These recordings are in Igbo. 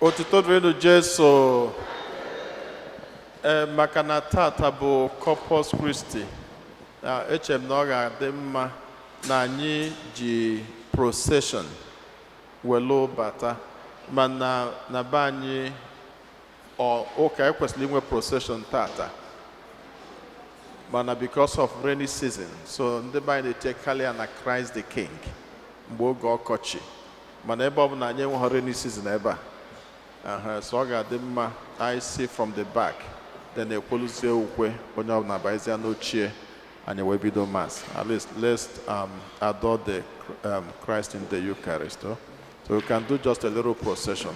Otuto dịrịnụ Jesu. Ee, maka na tata bụ Corpus Christi, na eche m na ọ ga-adị mma na anyị ji procession welu bata, mana na be anyị ọ ụka ekwesịrị inwe procession tata, mana because of rainy season, so ndị be anyị na-echekarị ya na Christ the King mgbe oge ọkọchị. Mana ebe ọ bụ na anyị enweghị rainy season ebe a, aha, so ọ ga-adị mma anyị see from the back, then ekwoluzie ukwe, onye ọbụla baezie n'ochie, anyị wee bido mass. At least let's adore the Christ in the Eucharist, oh? So we can do just a little procession.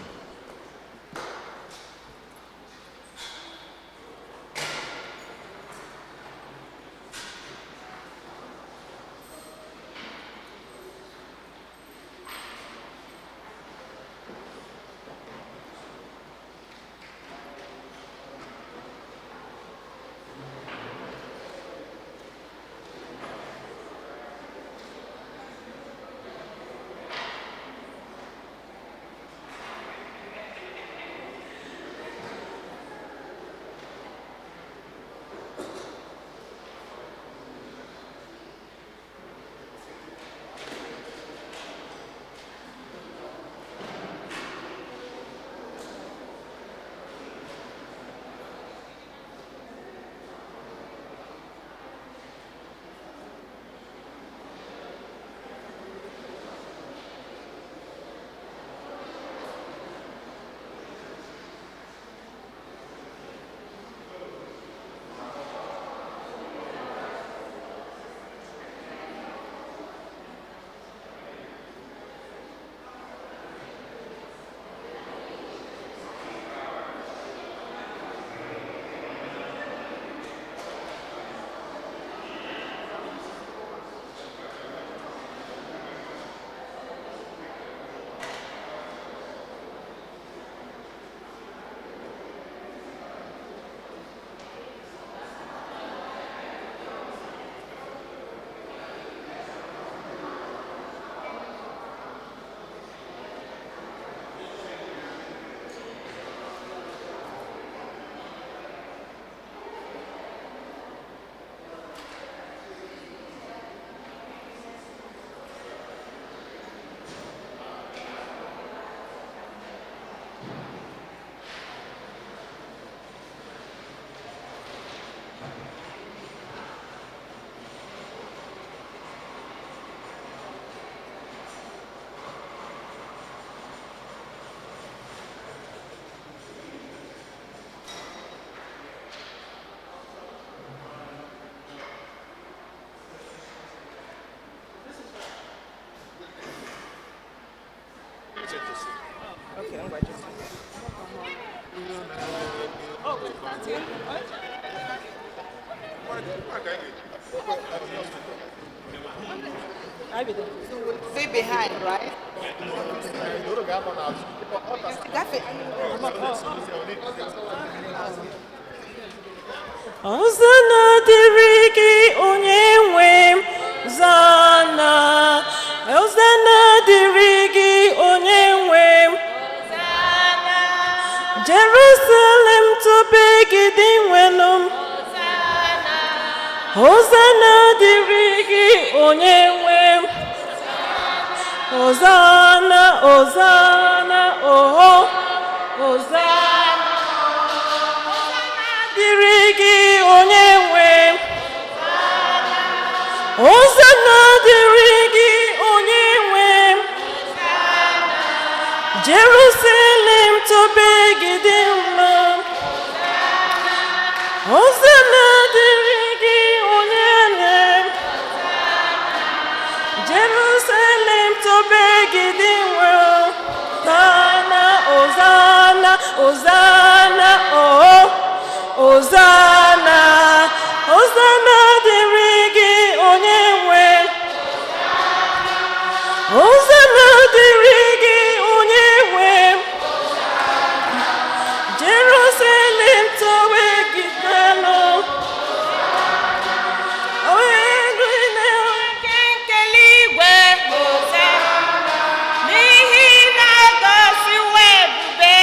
Okay, I'm going to. So we'll stay behind, right? Gafe. Hosanna dịrị gị, onye nwe m. Zana. Hosanna dịrị gị, onye nwe m. Jerusalem tobe gị, dị nwelu m. Hosanna dịrị gị, onye nwe m. Hosanna, Hosanna, oho, Hosanna dịrị gị, onye nwe m. Hosanna dịrị gị, onye nwe m. Jerusalem tobe gị, dị mma. Hosanna dịrị gị, onye nwe m. Jerusalem tobe gị, dị nwe. Hosanna, Hosanna, Hosanna, oh, Hosanna, Hosanna dịrị gị, onye nwe. Hosanna dịrị gị, onye nwe. Jerusalem tobe gị daalụ. Nke eluigwe, Hosana, n'ihi na gosiwo ebube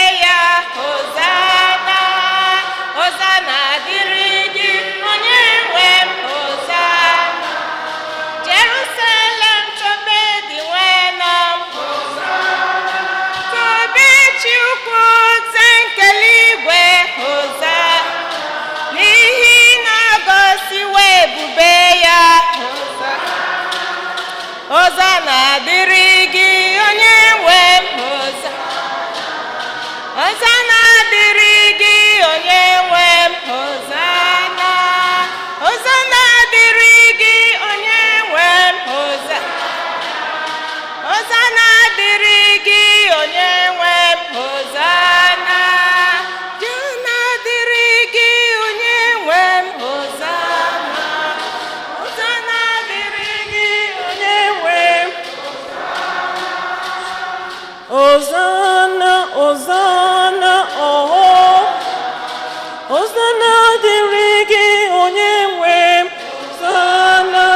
Hosana dịrị gị onye nwe m. Hosana, Hosana dịrị gị onye nwe m. Hosana, Hosana dịrị gị onye nwe m. Hosana, Hosana dịrị gị onye nwe m. Hosana, Jona dịrị gị onye nwe m. Hosana, Hosana dịrị gị onye nwe m. Hosanna, Hosanna, oh. Hosanna dịrị gị onye nwe m. Hosanna.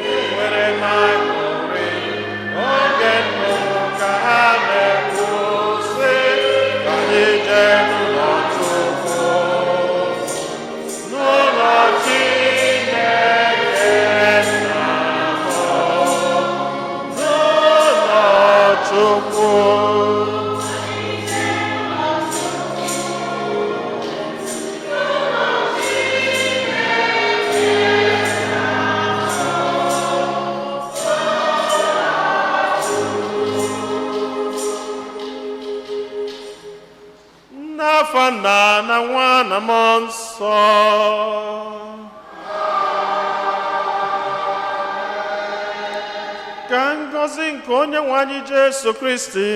Enwere m aṅụrị oge nnụnụ ka ha na-ekwu sị, ka anyị jee n'ụlọ Chukwu, n'ụlọ Chineke nna m, n'ụlọ Chukwu. N'afọ nna na nwa na mmụọ nsọ. Ka ngọzi nke onye nwe anyị Jesu Kristi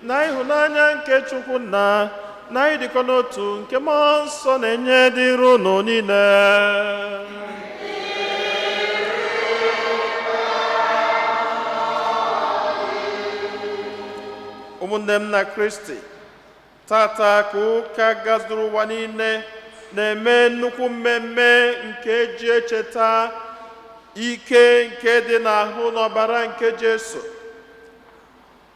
na ịhụnanya nke Chukwu nna na ịdịkọ n'otu nke mmụọ nsọ na-enye dịrị unu niile. Ụmụnne m na Kristi, tata ka ụka gazuru ụwa niile na-eme nnukwu mmemme nke ji echeta ike nke dị n'ahụ n'ọbara nke Jesu,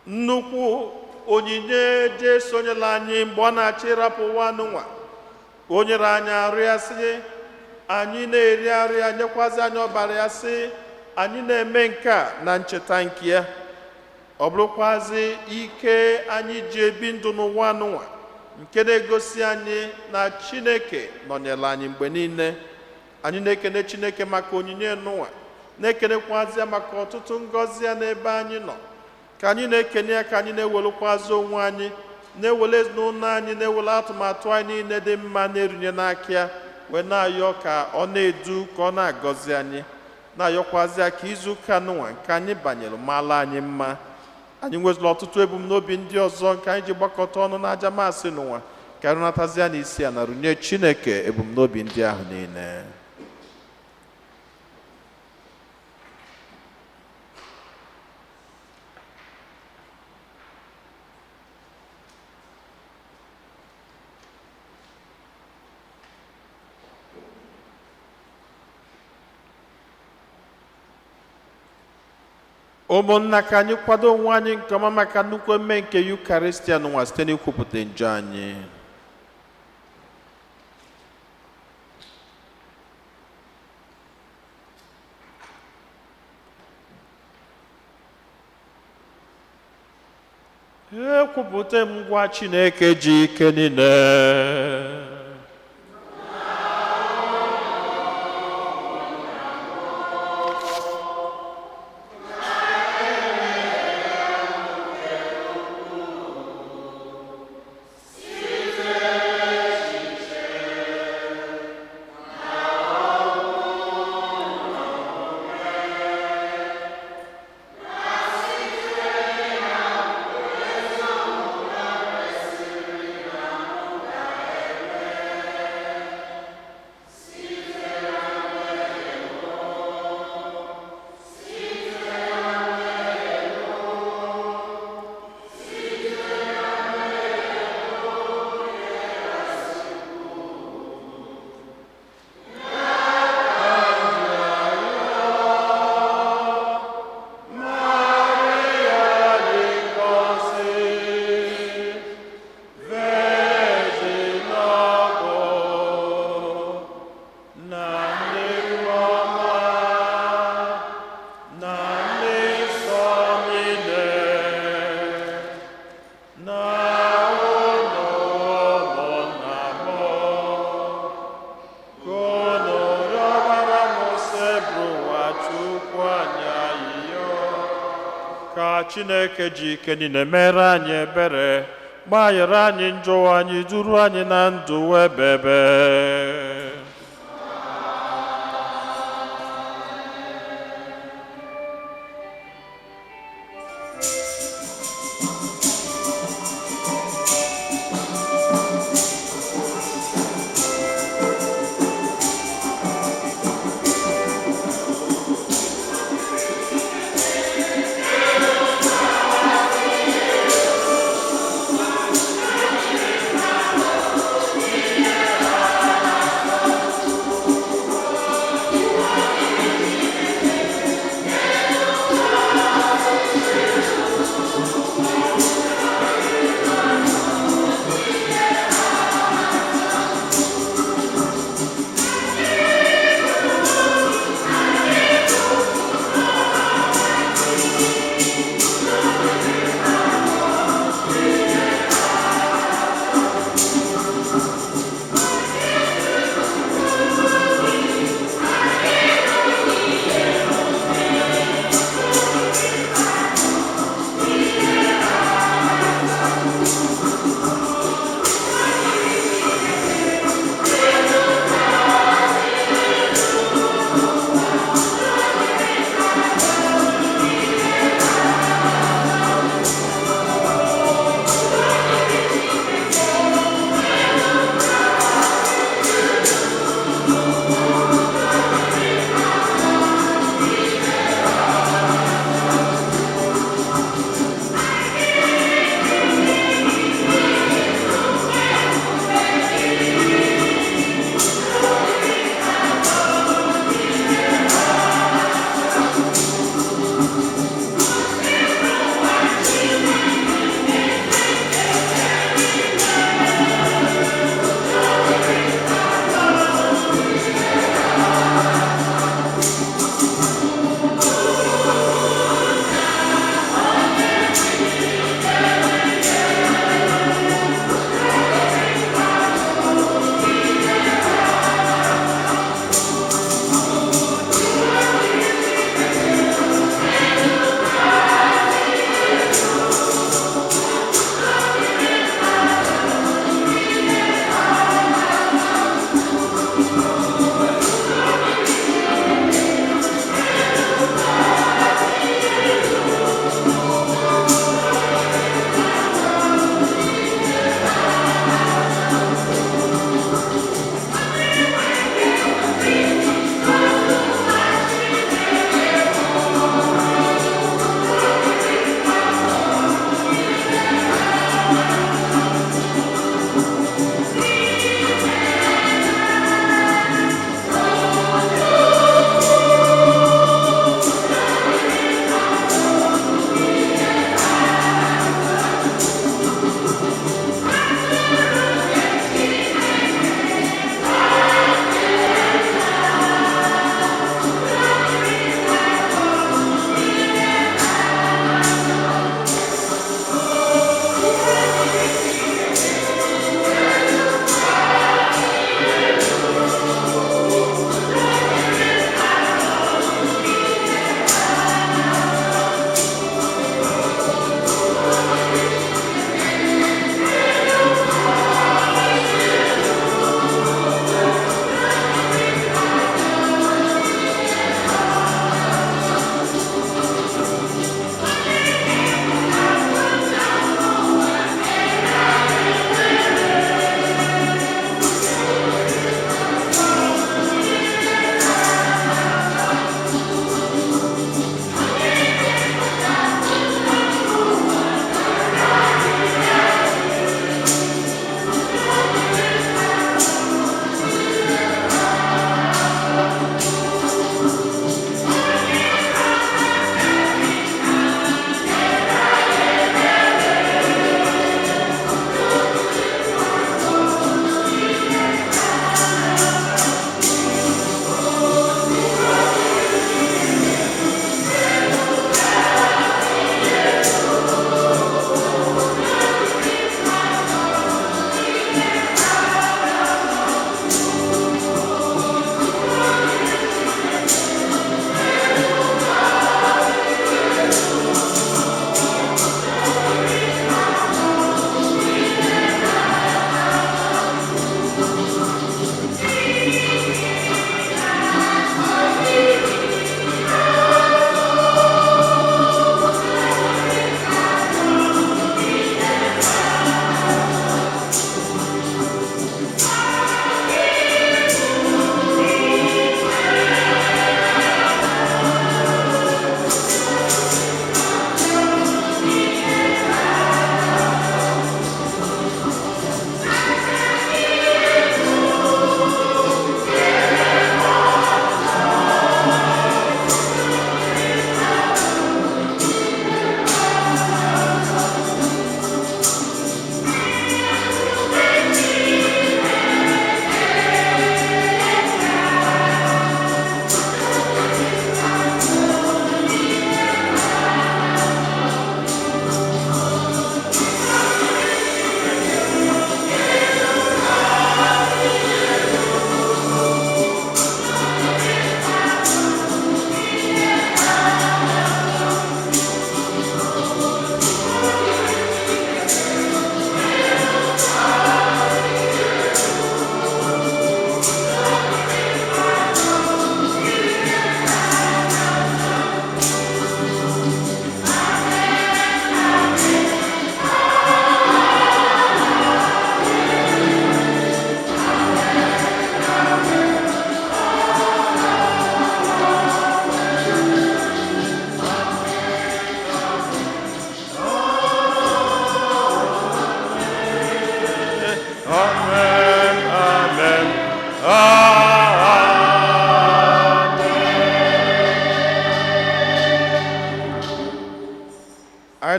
nnukwu onyinye Jesu nyere anyị mgbe ọ na-achọ ịrapụ ụwa n'ụwa. O nyere anyị arụ ya sị anyị na-eri arụ ya, nyekwazi anyị ọbara ya sị anyị na-eme nke a na ncheta nke ya. Ọ bụrụkwazị ike anyị ji ebi ndụ n'ụwa n'ụwa nke na-egosi anyị na Chineke nọnyere anyị mgbe niile. Anyị na-ekene Chineke maka onyinye n'ụwa, na-ekenekwazi ya maka ọtụtụ ngọzi ya n'ebe anyị nọ. Ka anyị na-ekene ya, ka anyị na-ewelukwazi onwe anyị, na-ewele ezinụlọ anyị, na-ewele atụmatụ anyị niile dị mma na-erunye n'aka ya, wee na-ayọ ka ọ na-edu, ka ọ na-agọzi anyị, na-ayọkwazi ya ka izu ụka n'ụwa nke anyị banyere maala anyị mma. Anyị nwezụla ọtụtụ ebumnobi ndị ọzọ nke anyị ji gbakọta ọnụ n'aja maasị n'ụwa, ka anyị rụnatazi ya n'isi ya na runye Chineke ebumnobi ndị ahụ niile. Ụmụnna, ka anyị kwado onwe anyị nke ọma maka nnukwu emme nke Yukaristia n'ụwa site n'ikwupụta njọ anyị. Ekwupụta m ngwa Chineke ji ike niile, ka Chineke ji ike niile mere anyị ebere, gbaghara anyị njọ anyị, duru anyị na ndụ ebebe.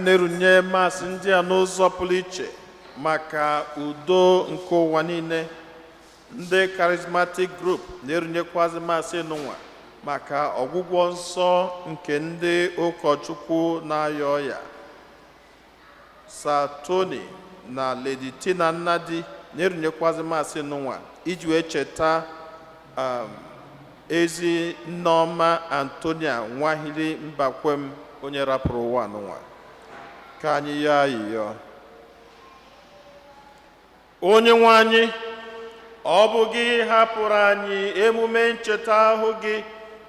Na-erunye Mass ndị a n'ụzọ pụrụ iche maka udo nke ụwa niile. Ndị Charismatic Group na-erunyekwazi Mass nụnwa maka ọgwụgwọ nsọ nke ndị ụkọchukwu na-aya ọya. Sir Tony na Lady Tina Nnadi na-erunyekwazi Mass nụnwa iji wee cheta ezi Nneọma Antonia Nwahili Mbakwem, onye rapụrụ ụwa nụnwa. Ka anyị yọọ ayịyọ. Onye nwe anyị, ọ bụ gị hapụrụ anyị emume ncheta ahụ gị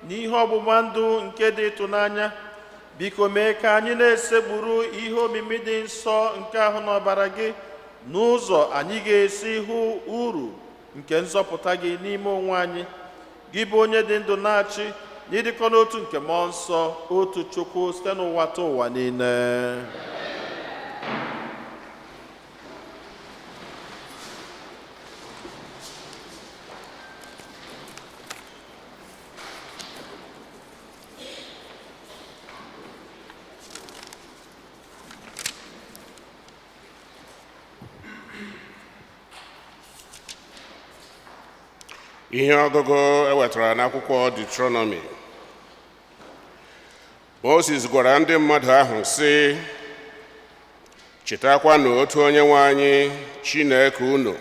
n'ihe ọgbụgba ndụ nke dị ịtụnanya. Biko mee ka anyị na-esekpuru ihe omimi dị nsọ nke ahụ n'ọbara gị n'ụzọ anyị ga-esi hụ uru nke nzọpụta gị n'ime onwe anyị, gị bụ onye dị ndụ na-achị n'ịdịkọ n'otu nke Mmụọ Nsọ, otu Chukwu, site n'ụwa ta ụwa niile. Ihe ọgụgụ ewetara n'akwụkwọ Deuteronomy. Moses gwara ndị mmadụ ahụ sị, chetakwanụ otu Onye nwe anyị Chineke unu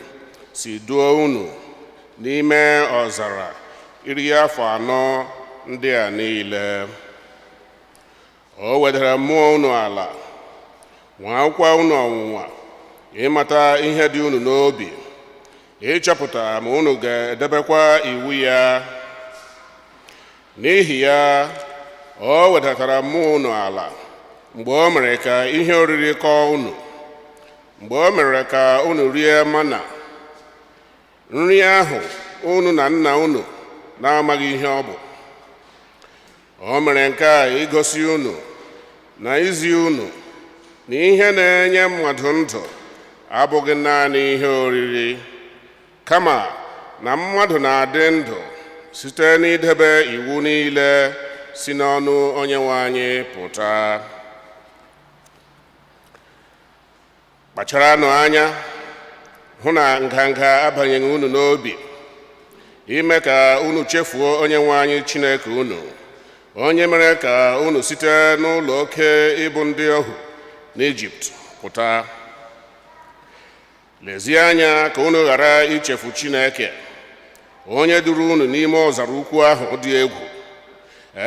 si duo unu n'ime ọzara iri afọ 40 ndị a niile. O wedara mmụọ unu ala, nwaakwa unu ọnwụnwa ịmata ihe dị unu n'obi, ịchọpụta ma unu ga-edebekwa iwu ya. N'ihi ya, o wedatara mmụọ unu ala mgbe o mere ka ihe oriri kọọ unu, mgbe o mere ka unu rie mana, nri ahụ unu na nna unu na-amaghị ihe ọ bụ. O mere nke a igosi unu na izi unu na ihe na-enye mmadụ ndụ abụghị naanị ihe oriri, kama na mmadụ na-adị ndụ site n'idebe iwu niile si n'ọnụ Onyenwe anyị pụta. Kpacharanụ anya hụ na nganga abanyeghị unu n'obi, ime ka unu chefuo Onyenwe anyị Chineke unu, onye mere ka unu site n'ụlọ oke ịbụ ndị ohu n'Ijipt pụta. Lezie anya ka unu ghara ichefu Chineke, onye duru unu n'ime ọzara ukwu ahụ dị egwu,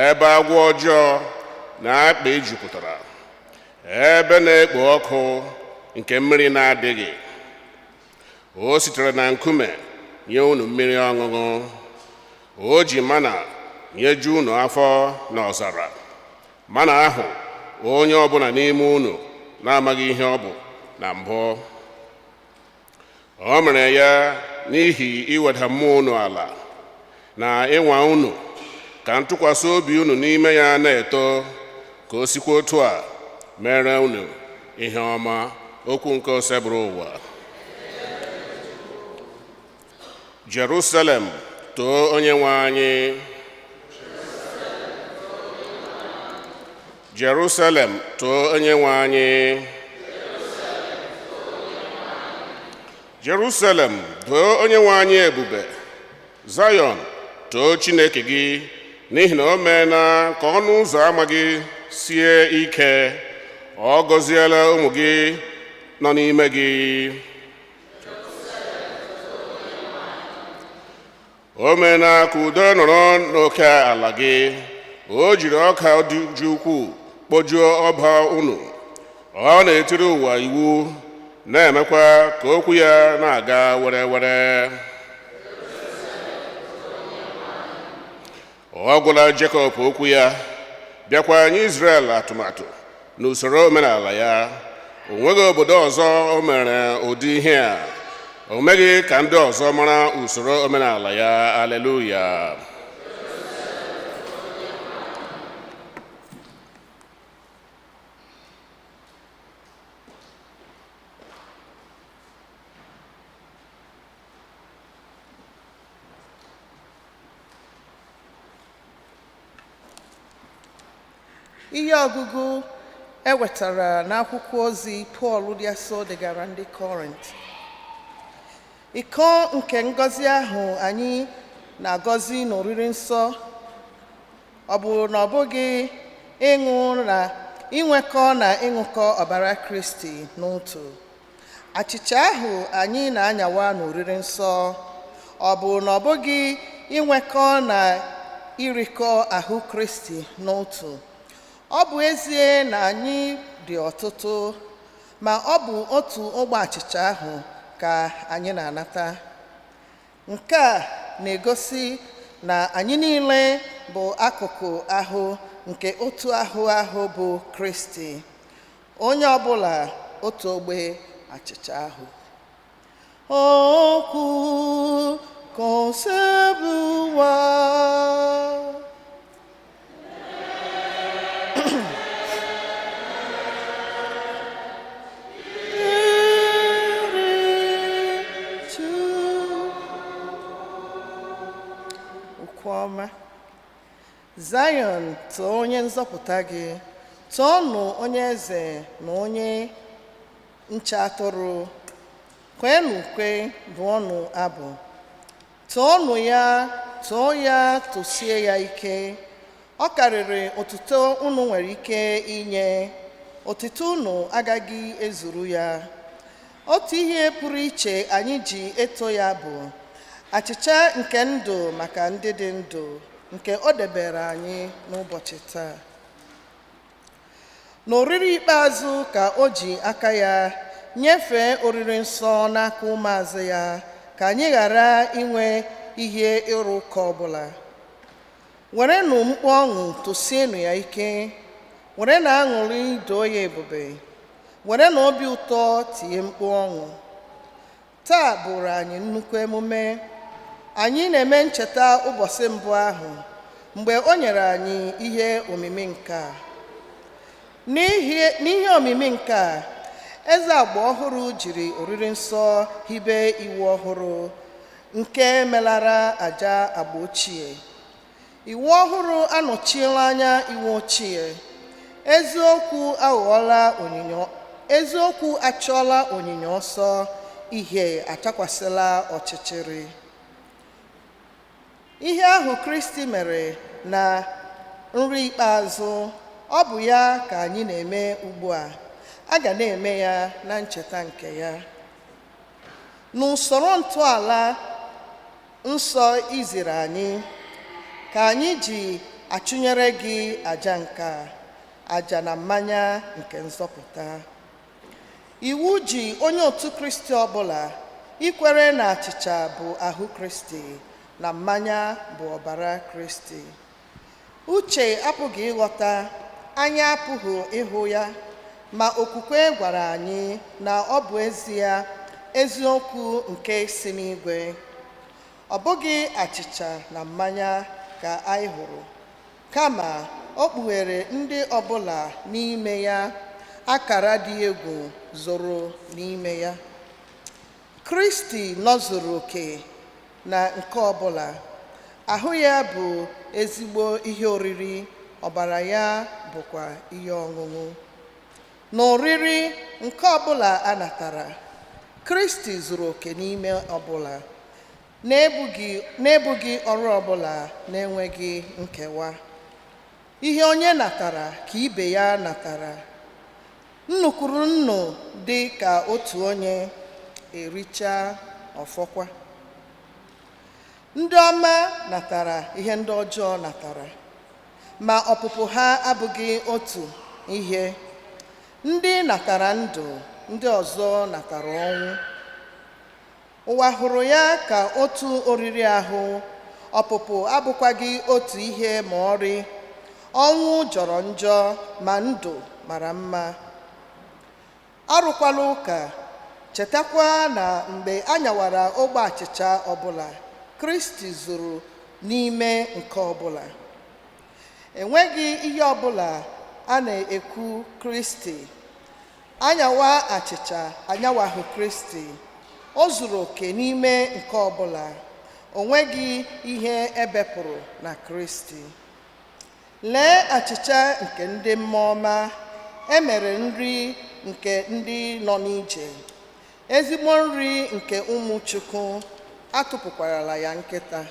ebe agwọ ọjọọ na akpị jupụtara, ebe na-ekpo ọkụ nke mmiri na-adịghị. O sitere na nkume nye unu mmiri ọṅụṅụ, o ji mana nyeju unu afọ n'ọzara, mana ahụ onye ọbụla n'ime unu na-amaghị ihe ọ bụ na mbụ. O mere ya n'ihi iweda mmụọ unu ala na ịnwa unu, ka ntụkwasị obi unu n'ime ya na-eto, ka o sikwa otu a mere unu ihe ọma. Okwu nke Osebụrụwa. Jerusalem, too Onyenwe anyị. Jerusalem, too Onyenwe anyị. Jerusalem, doo Onyenwe anyị ebube. Zayọn, too Chineke gị, n'ihi na o meela ka ọnụ ụzọ ámá gị sie ike. Ọ gọziela ụmụ gị nọ n'ime gị. O meela ka udo nọrọ n'oke ala gị. O jiri ọka dị ukwuu kpojuo ọba unu. Ọ na-etiri ụwa iwu, na-emekwa ka okwu ya na-aga were were. Ọ gwụla Jekọb okwu ya, bịakwa nye Izrel atụmatụ na usoro omenala ya. O nweghị obodo ọzọ o mere ụdị ihe a. O meghị ka ndị ọzọ mara usoro omenala ya. Aleluya. Ihe ọgụgụ E wetara n'akwụkwọ ozi Pọl dị asọ degara ndị Kọrint. Iko nke ngọzi ahụ anyị na-agọzi n'oriri nsọ, ọ bụ na ọ bụghị ịṅụ na inwekọ na ịṅụkọ ọbara Kristi n'otu? Achịcha ahụ anyị na-anyawa n'oriri nsọ, ọ bụ na ọ bụghị inwekọ na irikọ ahụ Kristi n'otu? Ọ bụ ezie na anyị dị ọtụtụ, ma ọ bụ otu ogbe achịcha ahụ ka anyị na-anata. Nke a na-egosi na anyị niile bụ akụkụ ahụ nke otu ahụ ahụ bụ Kristi, onye ọbụla otu ogbe achịcha ahụ. Okwu Osebụrụwa. Okwu ọma. Zion, too onye nzọpụta gị. Toonụ onye eze na onye nche atụrụ. Kweenụ ukwe, bụọnụ abụ. Toonụ ya, too ya, tosie ya ike. Ọ karịrị otuto unu nwere ike inye. Otuto unu agaghị ezuru ya. Otu ihe pụrụ iche anyị ji eto ya bụ achịcha nke ndụ maka ndị dị ndụ, nke o debere anyị n'ụbọchị taa. N'oriri ikpeazụ ka o ji aka ya nyefee oriri nsọ n'aka ụmụazụ ya, ka anyị ghara inwe ihe ịrụ ụka ọbụla. Werenụ mkpu ọṅụ tosienụ ya ike, werenụ aṅụrị doo ya ebube, werenụ obi ụtọ tie mkpu ọṅụ. Taa bụrụ anyị nnukwu emume. Anyị na-eme ncheta ụbọchị mbụ ahụ mgbe o nyere anyị ihe omimi nke a. N'ihe omimi nke a, eze agba ọhụrụ jiri oriri nsọ hibe iwu ọhụrụ nke melara aja agba ochie. Iwu ọhụrụ anọchiela anya iwu ochie. Eziokwu aghọọla onyinyo, eziokwu achọọla onyinyo ọsọ, ìhè achakwasịla ọchịchịrị. Ihe ahụ Kristi mere na nri ikpeazụ, ọ bụ ya ka anyị na-eme ugbu a. A ga na-eme ya na ncheta nke ya. N'usoro ntọala nsọ iziri anyị, ka anyị ji achụnyere gị aja nke a, aja na mmanya nke nzọpụta. Iwu ji onye otu Kristi ọbụla ikwere na achịcha bụ ahụ Kristi na mmanya bụ ọbara Kristi. Uche apụghị ịghọta, anya apụghị ịhụ ya, ma okwukwe gwara anyị na ọ bụ ezie eziokwu nke si n'igwe. Ọ bụghị achịcha na mmanya ka anyị hụrụ, kama o kpughere ndị ọbụla n'ime ya akara dị egwu zoro n'ime ya. Kristi nọzuru oke na nke ọbụla. Ahụ ya bụ ezigbo ihe oriri, ọbara ya bụkwa ihe ọṅụṅụ. N'oriri nke ọbụla a natara, Kristi zuru oke n'ime ọbụla, na-ebughị ọrụ ọbụla na-enweghị nkewa. Ihe onye natara ka ibe ya natara. Nnukwuru nnu dị ka otu onye, erichaa ọfọkwa. Ndị ọma natara ihe ndị ọjọọ natara, ma ọpụpụ ha abụghị otu ihe. Ndị natara ndụ, ndị ọzọ natara ọnwụ. Ụwa hụrụ ya ka otu oriri ahụ, ọpụpụ abụkwaghị otu ihe ma ọrị. Ọnwụ jọrọ njọ, ma ndụ mara mma. Arụkwala ụka, chetakwa na mgbe a nyawara ogbe achịcha ọbụla, Kristi zuru n'ime nke ọbụla. Enweghị ihe ọbụla a na-ekwu Kristi. Anyawa achịcha anyawahụ Kristi. O zuru oke n'ime nke ọbụla. O nweghị ihe ebepụrụ na Kristi. Lee achịcha nke ndị mmụọ ọma. Emere nri nke ndị nọ n'ije, ezigbo nri nke ụmụ Chukwu, atụpụkwarala ya nkịta.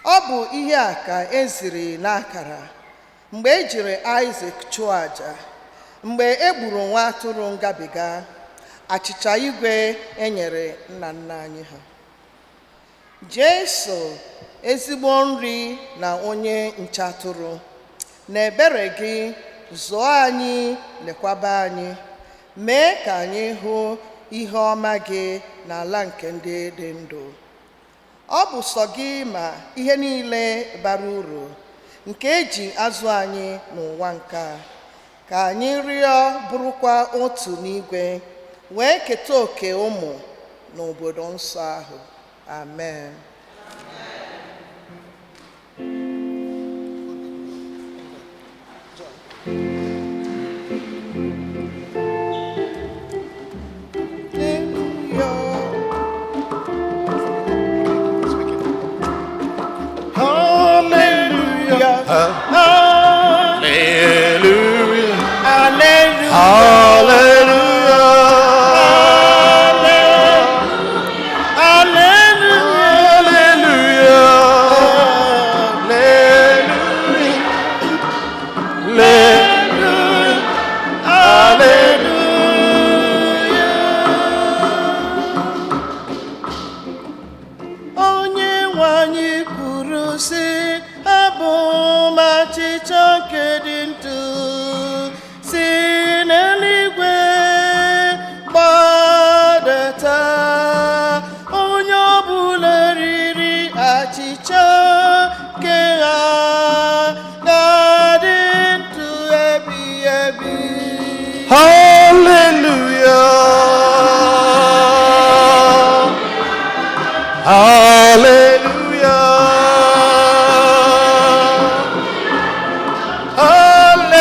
Ọ bụ ihe a ka e ziri n'akara mgbe e jiri Isaac chụọ àjà, mgbe e gburu nwa atụrụ ngabiga, achịcha igwe e nyere nna nna anyị ha. Jesu, ezigbo nri na onye nche atụrụ, na ebere gị zụọ anyị, lekwaba anyị, mee ka anyị hụ ihe ọma gị n'ala nke ndị dị ndụ. Ọ bụ sọ gị ma ihe niile bara uru nke eji azụ anyị n'ụwa nke a, ka anyị rịọ bụrụkwa otu n'igwe wee keta oke ụmụ n'obodo nsọ ahụ. Amen. Hallelujah. Hallelujah. Hallelujah. Hallelujah. Hallelujah. Hallelujah. Hallelujah. Onye nwe anyị kwuru sị, abụ m achịcha nke dị ndụ si n'eluigwe gbadata. Onye ọbụla riri achịcha nke ha ga-adị ndụ ebighị ebi. Hallelujah. Hallelujah.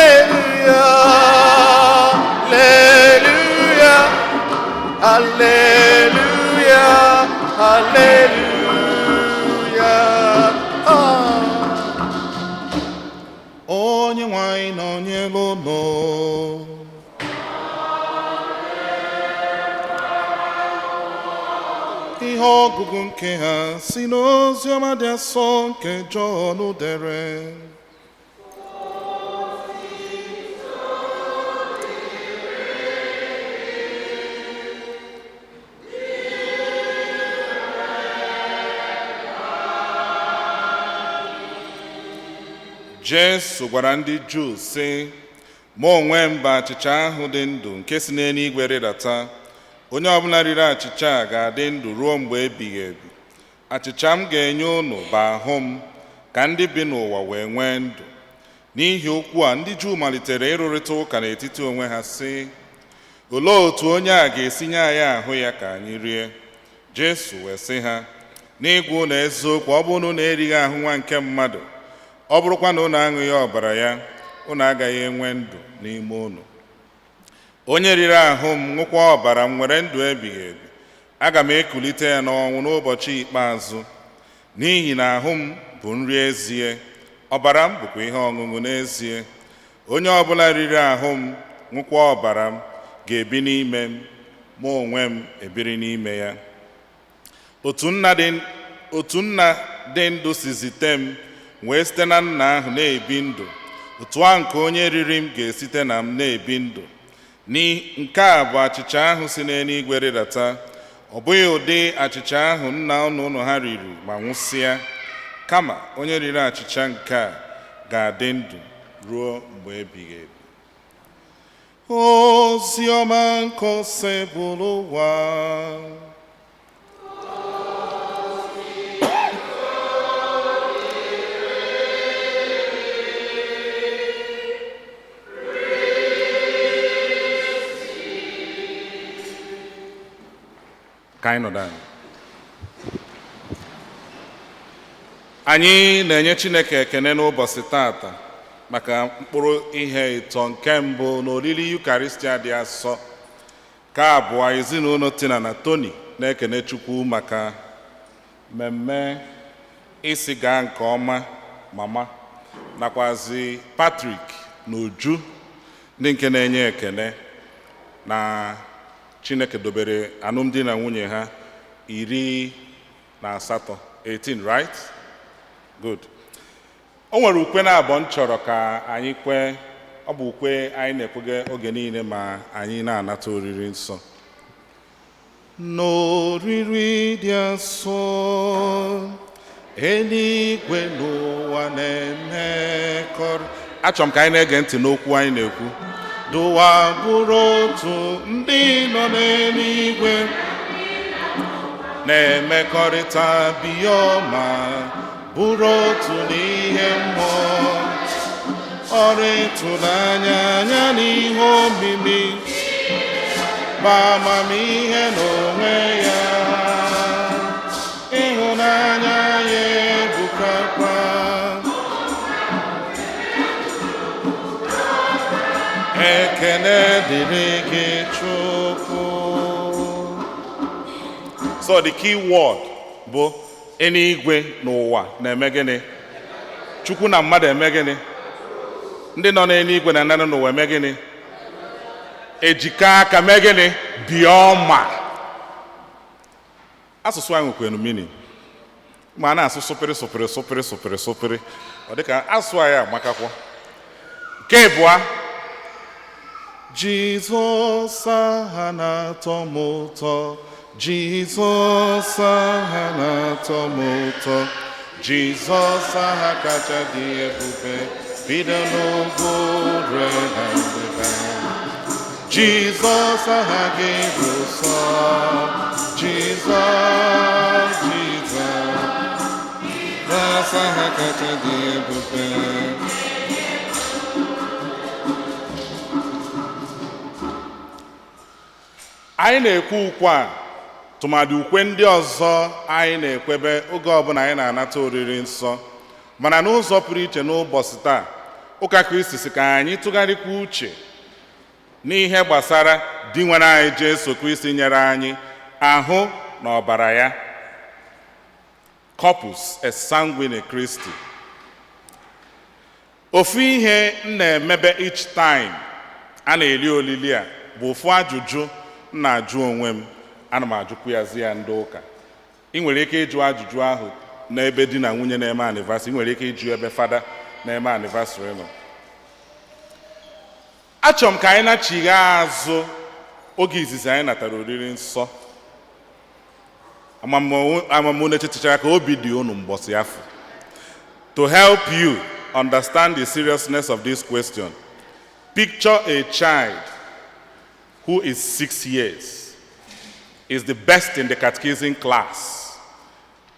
Hallelujah. Hallelujah. Hallelujah. Hallelujah. Ah. Onye nwe anyị nọnyere unu. Ihe ọgụgụ nke ha si n'oziọma dị asọ nke Jọn dere. Jesu gwara ndị Juu sị, mụ onwe m bụ achịcha ahụ dị ndụ nke si n'eluigwe rịdata. Onye ọbụla riri achịcha a ga-adị ndụ ruo mgbe ebighị ebi. Achịcha m ga-enye unu bụ ahụ m, ka ndị bi n'ụwa wee nwee ndụ. N'ihi okwu a, ndị Juu malitere ịrụrịta ụka n'etiti onwe ha sị, olee otu onye a ga-esi nye anyị ahụ ya ka anyị rie? Jesu wee sị ha, n'ịgwa unu eziokwu, ọ bụrụ na unu erighị ahụ nwa nke mmadụ, ọ bụrụkwa na unu aṅụghị ọbara ya, unu agaghị enwe ndụ n'ime unu. Onye riri ahụ m ṅụkwa ọbara m nwere ndụ ebighị ebi. Aga m ekulite ya n'ọnwụ n'ụbọchị ikpeazụ, n'ihi na ahụ m bụ nri ezie, ọbara m bụkwa ihe ọṅụṅụ n'ezie. Onye ọbụla riri ahụ m ṅụkwa ọbara m ga-ebi n'ime m, mụ onwe m ebiri n'ime ya. Otu nna dị ndụ si zite m, wee site na nna ahụ na-ebi ndụ, otu ahụ nke onye riri m ga-esite na m na-ebi ndụ. Nke a bụ achịcha ahụ si n'eluigwe rịdata. Ọ bụghị ụdị achịcha ahụ nna unu unu ha riri ma nwụsịa, kama onye riri achịcha nke a ga-adị ndụ ruo mgbe ebighị ebi. Ozi ọma nke Osebụlụwa. Ka anyị nọdụ anyị. Anyị na-enye Chineke ekene n'ụbọchị tata maka mkpụrụ ihe ịtọ nke mbụ na oriri Yukaristia dị asọ. Ka abụọ, ezinụlọ Tina na Tony na-ekene Chukwu maka mmemme isi gaa nke ọma mama, nakwazi Patrick na Uju. Ndị nke na-enye ekene na Chineke dobere alụmdi na nwunye ha 18, 18, right? Good. O nwere ukwe na abụọ m chọrọ ka anyị kwee. Ọ bụ ukwe anyị na-ekwege oge niile ma anyị na-anata oriri nsọ. N'oriri dị asọ, eluigwe n'ụwa na-emekọrọ. Achọrọ m ka anyị na-ege ntị n'okwu anyị na-ekwu. Dụwa bụrụ otu, ndị nọ n'eluigwe na-emekọrịta biọma, bụrụ otu n'ihe mmụọ, ọrụ ịtụnanya anya n'ihe omimi ma amamihe n'onwe ya. Ịhụnanya ya ebukakwa. Ekene dịrị gị, Chukwu. So the key word bụ eluigwe n'ụwa na-eme gịnị? Chukwu na mmadụ eme gịnị? Ndị nọ n'eluigwe na ndị nọ n'ụwa eme gịnị? Ejikọ aka mee gịnị? Biọma. Asụsụ anyị nwekwara meaning ma a na-asụ sụpịrị sụpịrị sụpịrị sụpịrị sụpịrị. Ọ dịka asụsụ anyị amakakwọ. Nke ịbụa, Jizọs aha na-atọ m ụtọ, Jizọs aha na-atọ m ụtọ, Jizọs aha kacha dị ebube, bido n'ugwu rue na ndịda. Jizọs aha gị bụ nsọ, Jizọs, Jizọs, Jizọs aha kacha dị ebube. Anyị na-ekwe ukwe a, tụmadị ukwe ndị ọzọ anyị na-ekwebe oge ọbụla anyị na-anata oriri nsọ, mana n'ụzọ pụrụ iche n'ụbọchị taa, ụka Kristi si ka anyị tụgharịkwa uche n'ihe gbasara di nwere anyị Jesu Kristi nyere anyị ahụ na ọbara ya, Corpus et Sanguine Christi. Ofu ihe m na-emebe each time a na-eli olili a bụ ofu ajụjụ m na-ajụ onwe m. Ana m ajụkwu ya zi ya ndị ụka. Ị nwere ike ịjụ ajụjụ ahụ n'ebe di na nwunye na-eme anniversary, ị nwere ike ịjụ ebe fada na-eme anniversary nọ. Achọrọ m ka anyị nachigha azụ oge izizi anyị natara oriri nsọ. Amamunu echetachara ka obi dị unu mbọsị afọ. To help you understand the seriousness of this question, picture a child who is 6 years, is the best in the catechism class,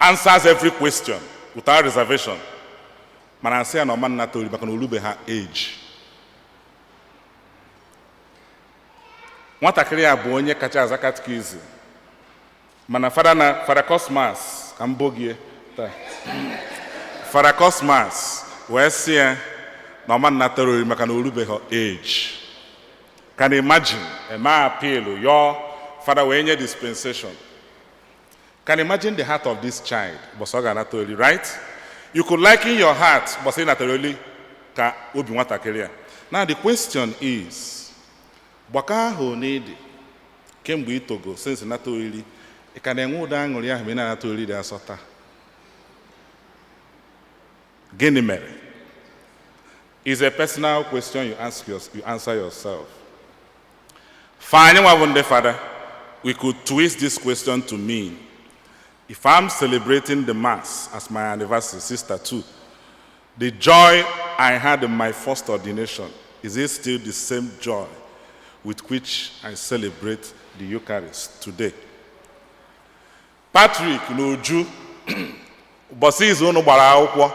answers every question without reservation, mana asị ya na ọma nnata ori maka na olube ha age. Nwatakịrị a bụ onye kacha aza catechism, mana fada na Fada Cosmas ka m bogie taa, Fada Cosmas wee sị ya na ọma nnatara ori maka na orubeghị age. Can imagine, eme appeal, yọọ fada, wee nye dispensation. Can imagine the heart of this child bọsọ ọ ga-anata ori, right? You could liken your heart bọsọ ị natara oli ka obi nwatakịrị a. Now the question is, gbakọ ahụ n'ịdị kemgbe itogo since nata oriri, ị ka na-enwe ụdị aṅụrị ahụ ma ị na-anata oriri dị asọ taa? Gịnị mere? Is a personal question you answer yourself. For anyị nwa bụ ndị fada, we could twist this question to mean, if I'm celebrating the Mass as my anniversary, sister too, the joy I had in my first ordination, is it still the same joy with which I celebrate the Eucharist today? Patrick na Uju, ụbọchị izu unu gbara akwụkwọ,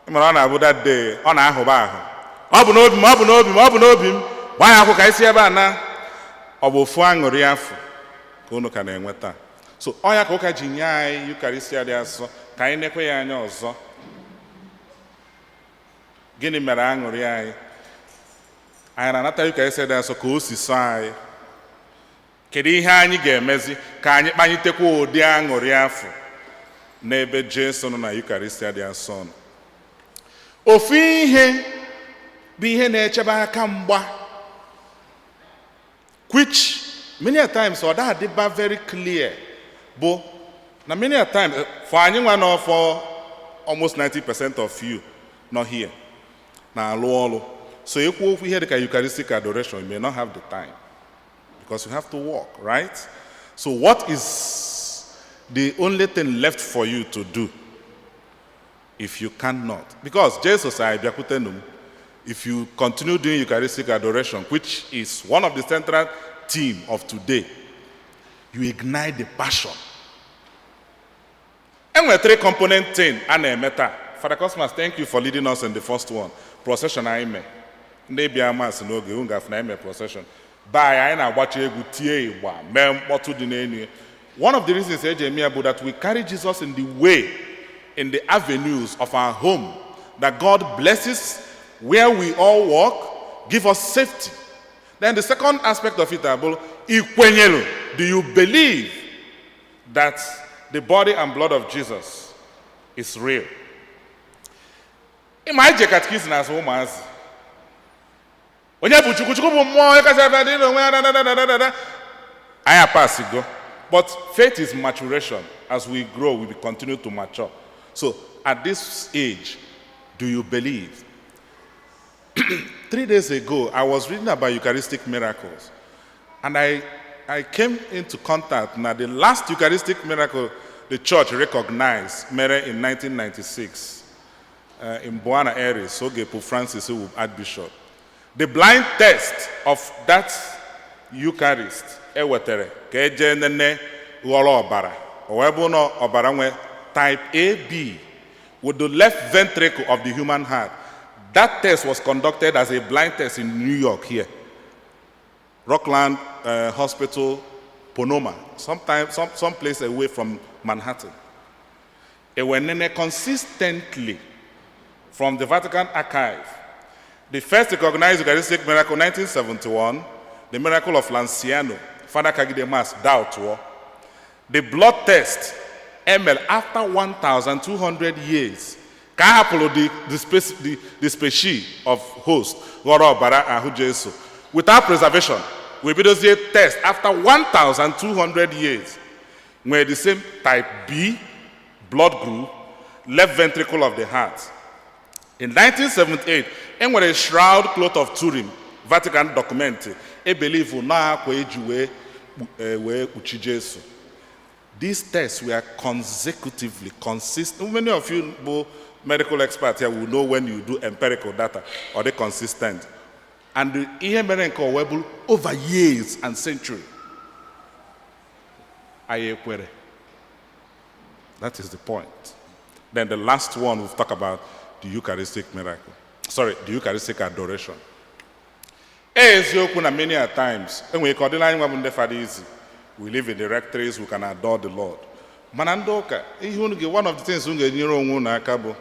ị mara ọ na-abụ that day ọ na-ahụba ahụ, ọ bụ n'obi m, ọ bụ n'obi m, ọ bụ n'obi m, gbaa ya akwụkwọ ka isi ebe a na ọ bụ ofu aṅụrị afọ ka unu ka na-enwe taa. So ọ ya ka ụka ji nye anyị Eucharistia dị asọ ka anyị nekwe ya anya ọzọ. Gịnị mere aṅụrị anyị? Anyị na-anata Eucharistia dị asọ ka o si sọ anyị? Kedu ihe anyị ga-emezi ka anyị kpanyitekwa ụdị aṅụrị afọ n'ebe Jesu nọ na Eucharistia dị asọ nọ? Ofu ihe bụ ihe na-echebe aka mgba. Which many a times ọ da adịba very clear bụ na many a times for anyị nwa nọ, for almost 90% of you nọ here na-alụ ọrụ, so ekwu okwu ihe dịka Eucharistic adoration, you may not have the time because you have to work, right? So what is the only thing left for you to do if you cannot? Because Jesus said, "Bịakwutenụ m." If you continue doing Eucharistic adoration, which is one of the central theme of today, you ignite the passion. Enwere three component thing a na-eme taa. Father Cosmas, thank you for leading us in the first one. Procession anyị mee. Ndị bịa Mass n'oge, unu gafụ na anyị mee procession. Be anyị, anyị na-agbacha egwu, tie ịgba, mee mkpọtụ dị n'elu ya. One of the reasons eji eme ya bụ that we carry Jesus in the way, in the avenues of our home, that God blesses where we all walk, give us safety. Then the second aspect of it abụrụ ikwenyelu. Do you believe that the body and blood of Jesus is real? Ịma anyị je catechism azụ ụmụazị. Onye bụ Chukwu? Chukwu bụ mmụọ, onye kasị ebe dị n'onwe ya da, da, da, da, da, da. Anyị apasigo. But faith is maturation. As we grow, we will continue to mature. So at this age, do you believe? 3 days ago, I was reading about Eucharistic miracles. And I came into contact. Now, the last Eucharistic miracle the church recognized, mere in 1996, in Buenos Aires, oge Pope Francis who Archbishop. The blind test of that Eucharist ewetere ka eje nene ghọrọ ọbara, o wee bụ na ọbara nwe type AB with the left ventricle of the human heart. That test was conducted as a blind test in New York here. Rockland Hospital, Ponoma, sometime, some place away from Manhattan. Ewenene consistently from the Vatican archive. The first recognized Eucharistic miracle, 1971, the miracle of Lanciano, Father kagide Mass, doubt. The blood test, ML, after 1,200 years, ka a hapụrụ the species of host ghọrọ ọbara ahụ Jesu without preservation, we bidozie test after 1,200 years nwere the same type B blood group, left ventricle of the heart. In 1978, e nwere Shroud Cloth of Turin, Vatican document, e believe na akwa eji wee kpuchi Jesu. These tests were consecutively consistent. Many of you bụ medical experts here will know when you do empirical data, are they consistent? And ihe mere nke o wee bụrụ over years and century. Anyị ekwere. That is the point. Then the last one, we've talked about the Eucharistic miracle. Sorry, the Eucharistic adoration. Eziokwu na many a times, enwere ike ọ dịla anyị nwa bụ ndị fada easy. We live in the rectories, we can adore the Lord. Mana ndị ụka, ihe unu ga, one of the things unu ga-enyere onwe unu aka bụ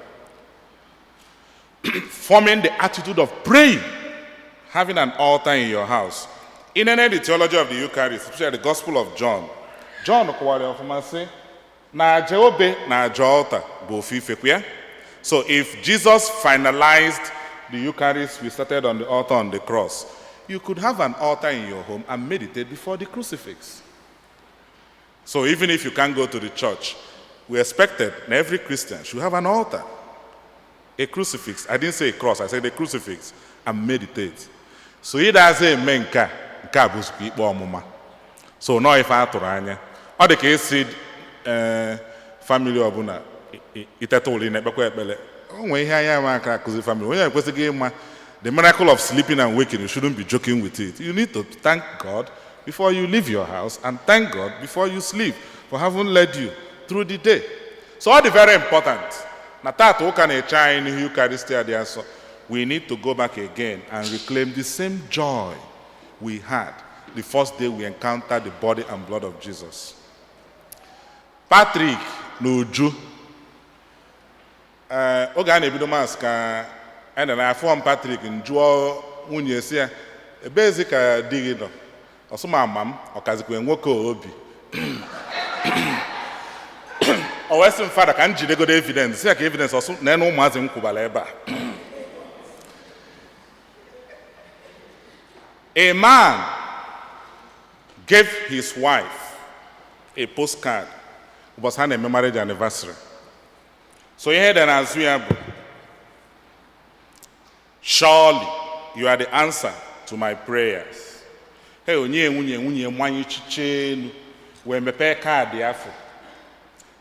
forming the attitude of praying, having an altar in your house. In any the theology of the Eucharist, especially the Gospel of John, John kọwara ya ọfụma sị na aja obe na aja altar bụ ofu ife kwa ya. So if Jesus finalized the Eucharist we started on the altar on the cross, you could have an altar in your home and meditate before the crucifix. So even if you can't go to the church, we expected that every Christian should have an altar, a crucifix. I didn't say a cross, I said a crucifix, and meditate. So ịdazi eme nke a bụzikwa ikpe ọmụma. So nọọ ife a tụrụ anya. Ọ dị ka esi ee family ọbụla iteta ụlọ ị na-ekpekwa ekpere. O nwee ihe anya ama aka akụzi family. Onye ekwesịghị ịma the miracle of sleeping and waking, you shouldn't be joking with it. You need to thank God before you leave your house and thank God before you sleep for having led you through the day. So ọ dị very important. Na tata ụka na-eche anyị n'ihu Eucharistia dị asọ. We need to go back again and reclaim the same joy we had the first day we encountered the body and blood of Jesus. Patrick na Uju, ee, oge a na-ebido Mass ka a nere afọ m Patrick njụọ nwunye si ya ebeezi ka di gị nọ, ọsụma ama m ọkazikwe nwoke obi o wee sị m, "Fada, ka m jidegodo evidence." Si ya ka evidence ọsụ na enu ụmụazị m kwụbara ebe a. A man gave his wife a postcard ụbọchị ha na-eme marriage anniversary. So ihe dị n'azụ ya bụ, "Surely you are the answer to my prayers." Hey, onye nwunye nwunye mmanya chiche elu wee mepee kaadị afọ.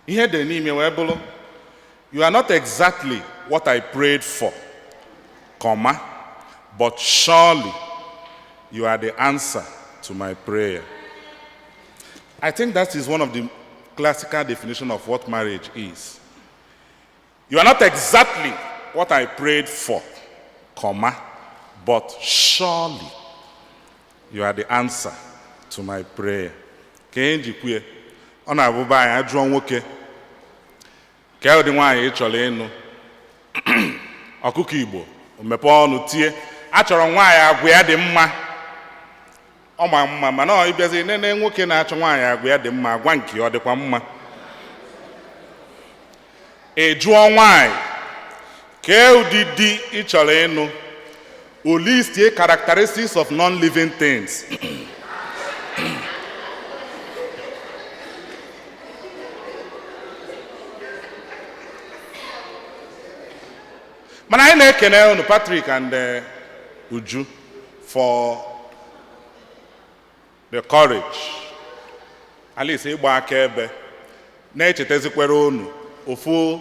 Ihe dị n'ime wee bụrụ, "You are not exactly what I prayed for, comma, but surely you are the answer to my prayer." I think that is one of the classical definition of what marriage is. You are not exactly what I prayed for, comma, but surely you are the answer to my prayer. Ka e njikwu ọ na-abụba anyị ajụọ nwoke ka ụdị nwaanyị ị chọrọ ịnụ, ọkụkọ Igbo o mepee ọnụ tie, achọrọ nwaanyị agwa ya dị mma, ọ ma mma. Mana ọ ịbịazi nene nwoke na-achọ nwaanyị agwa ya dị mma, agwa nke ọ dịkwa mma. Ị jụọ nwaanyị kee ụdị di ị chọrọ ịnụ, o listie characteristics of non-living things. Mana anyị na-ekene unu, Patrick and Uju, for the courage at least ịgba akaebe, na-echetazikwere unu ofu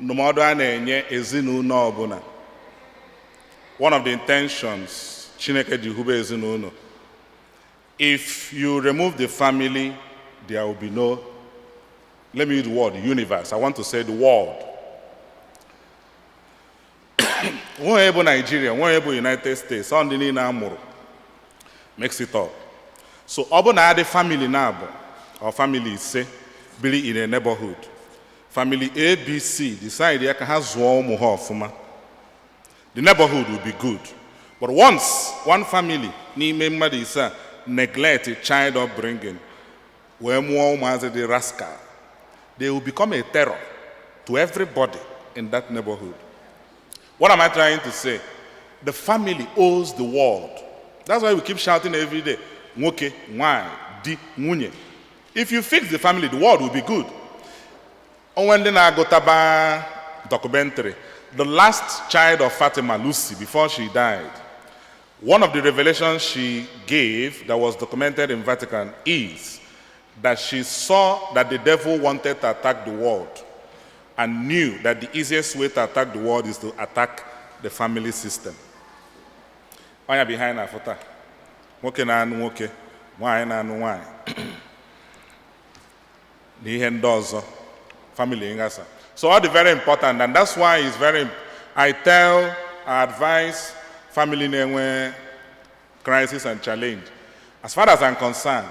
ndụmọdụ a na-enye ezinụlọ ọbụla. One of the intentions Chineke ji hube ezinụlọ: if you remove the family, there will be no, let me use the word universe, I want to say the world. Nweghị bụ Nigeria, nweghị bụ United States, ọ ndị niile a mụrụ mix it up. So ọ bụ na adị family na-abụ or family ise biri in a neighborhood, family ABC decide ya ka ha zụọ ụmụ ha ọfụma, the neighborhood will be good. But once one family n'ime mmadụ ise a neglect child upbringing wee mụọ ụmụazị dị rascal, they will become a terror to everybody in that neighborhood. What am I trying to say? The family owes the world. That's why we keep shouting every day, nwoke, nwanyị, di, nwunye. If you fix the family, the world will be good. Onwe ndị na-agụtaba documentary, the last child of Fatima, Lucy, before she died, one of the revelations she gave that was documented in Vatican is that she saw that the devil wanted to attack the world and knew that the easiest way to attack the world is to attack the family system. Ọnya behind na foto a, nwoke na-anụ nwoke, nwaanyị na-anụ nwaanyị, na ihe ndị ọzọ, family nghasa. So all the very important, and that's why it's very, I tell, I advise family na-enwe crisis and challenge. As far as I'm concerned,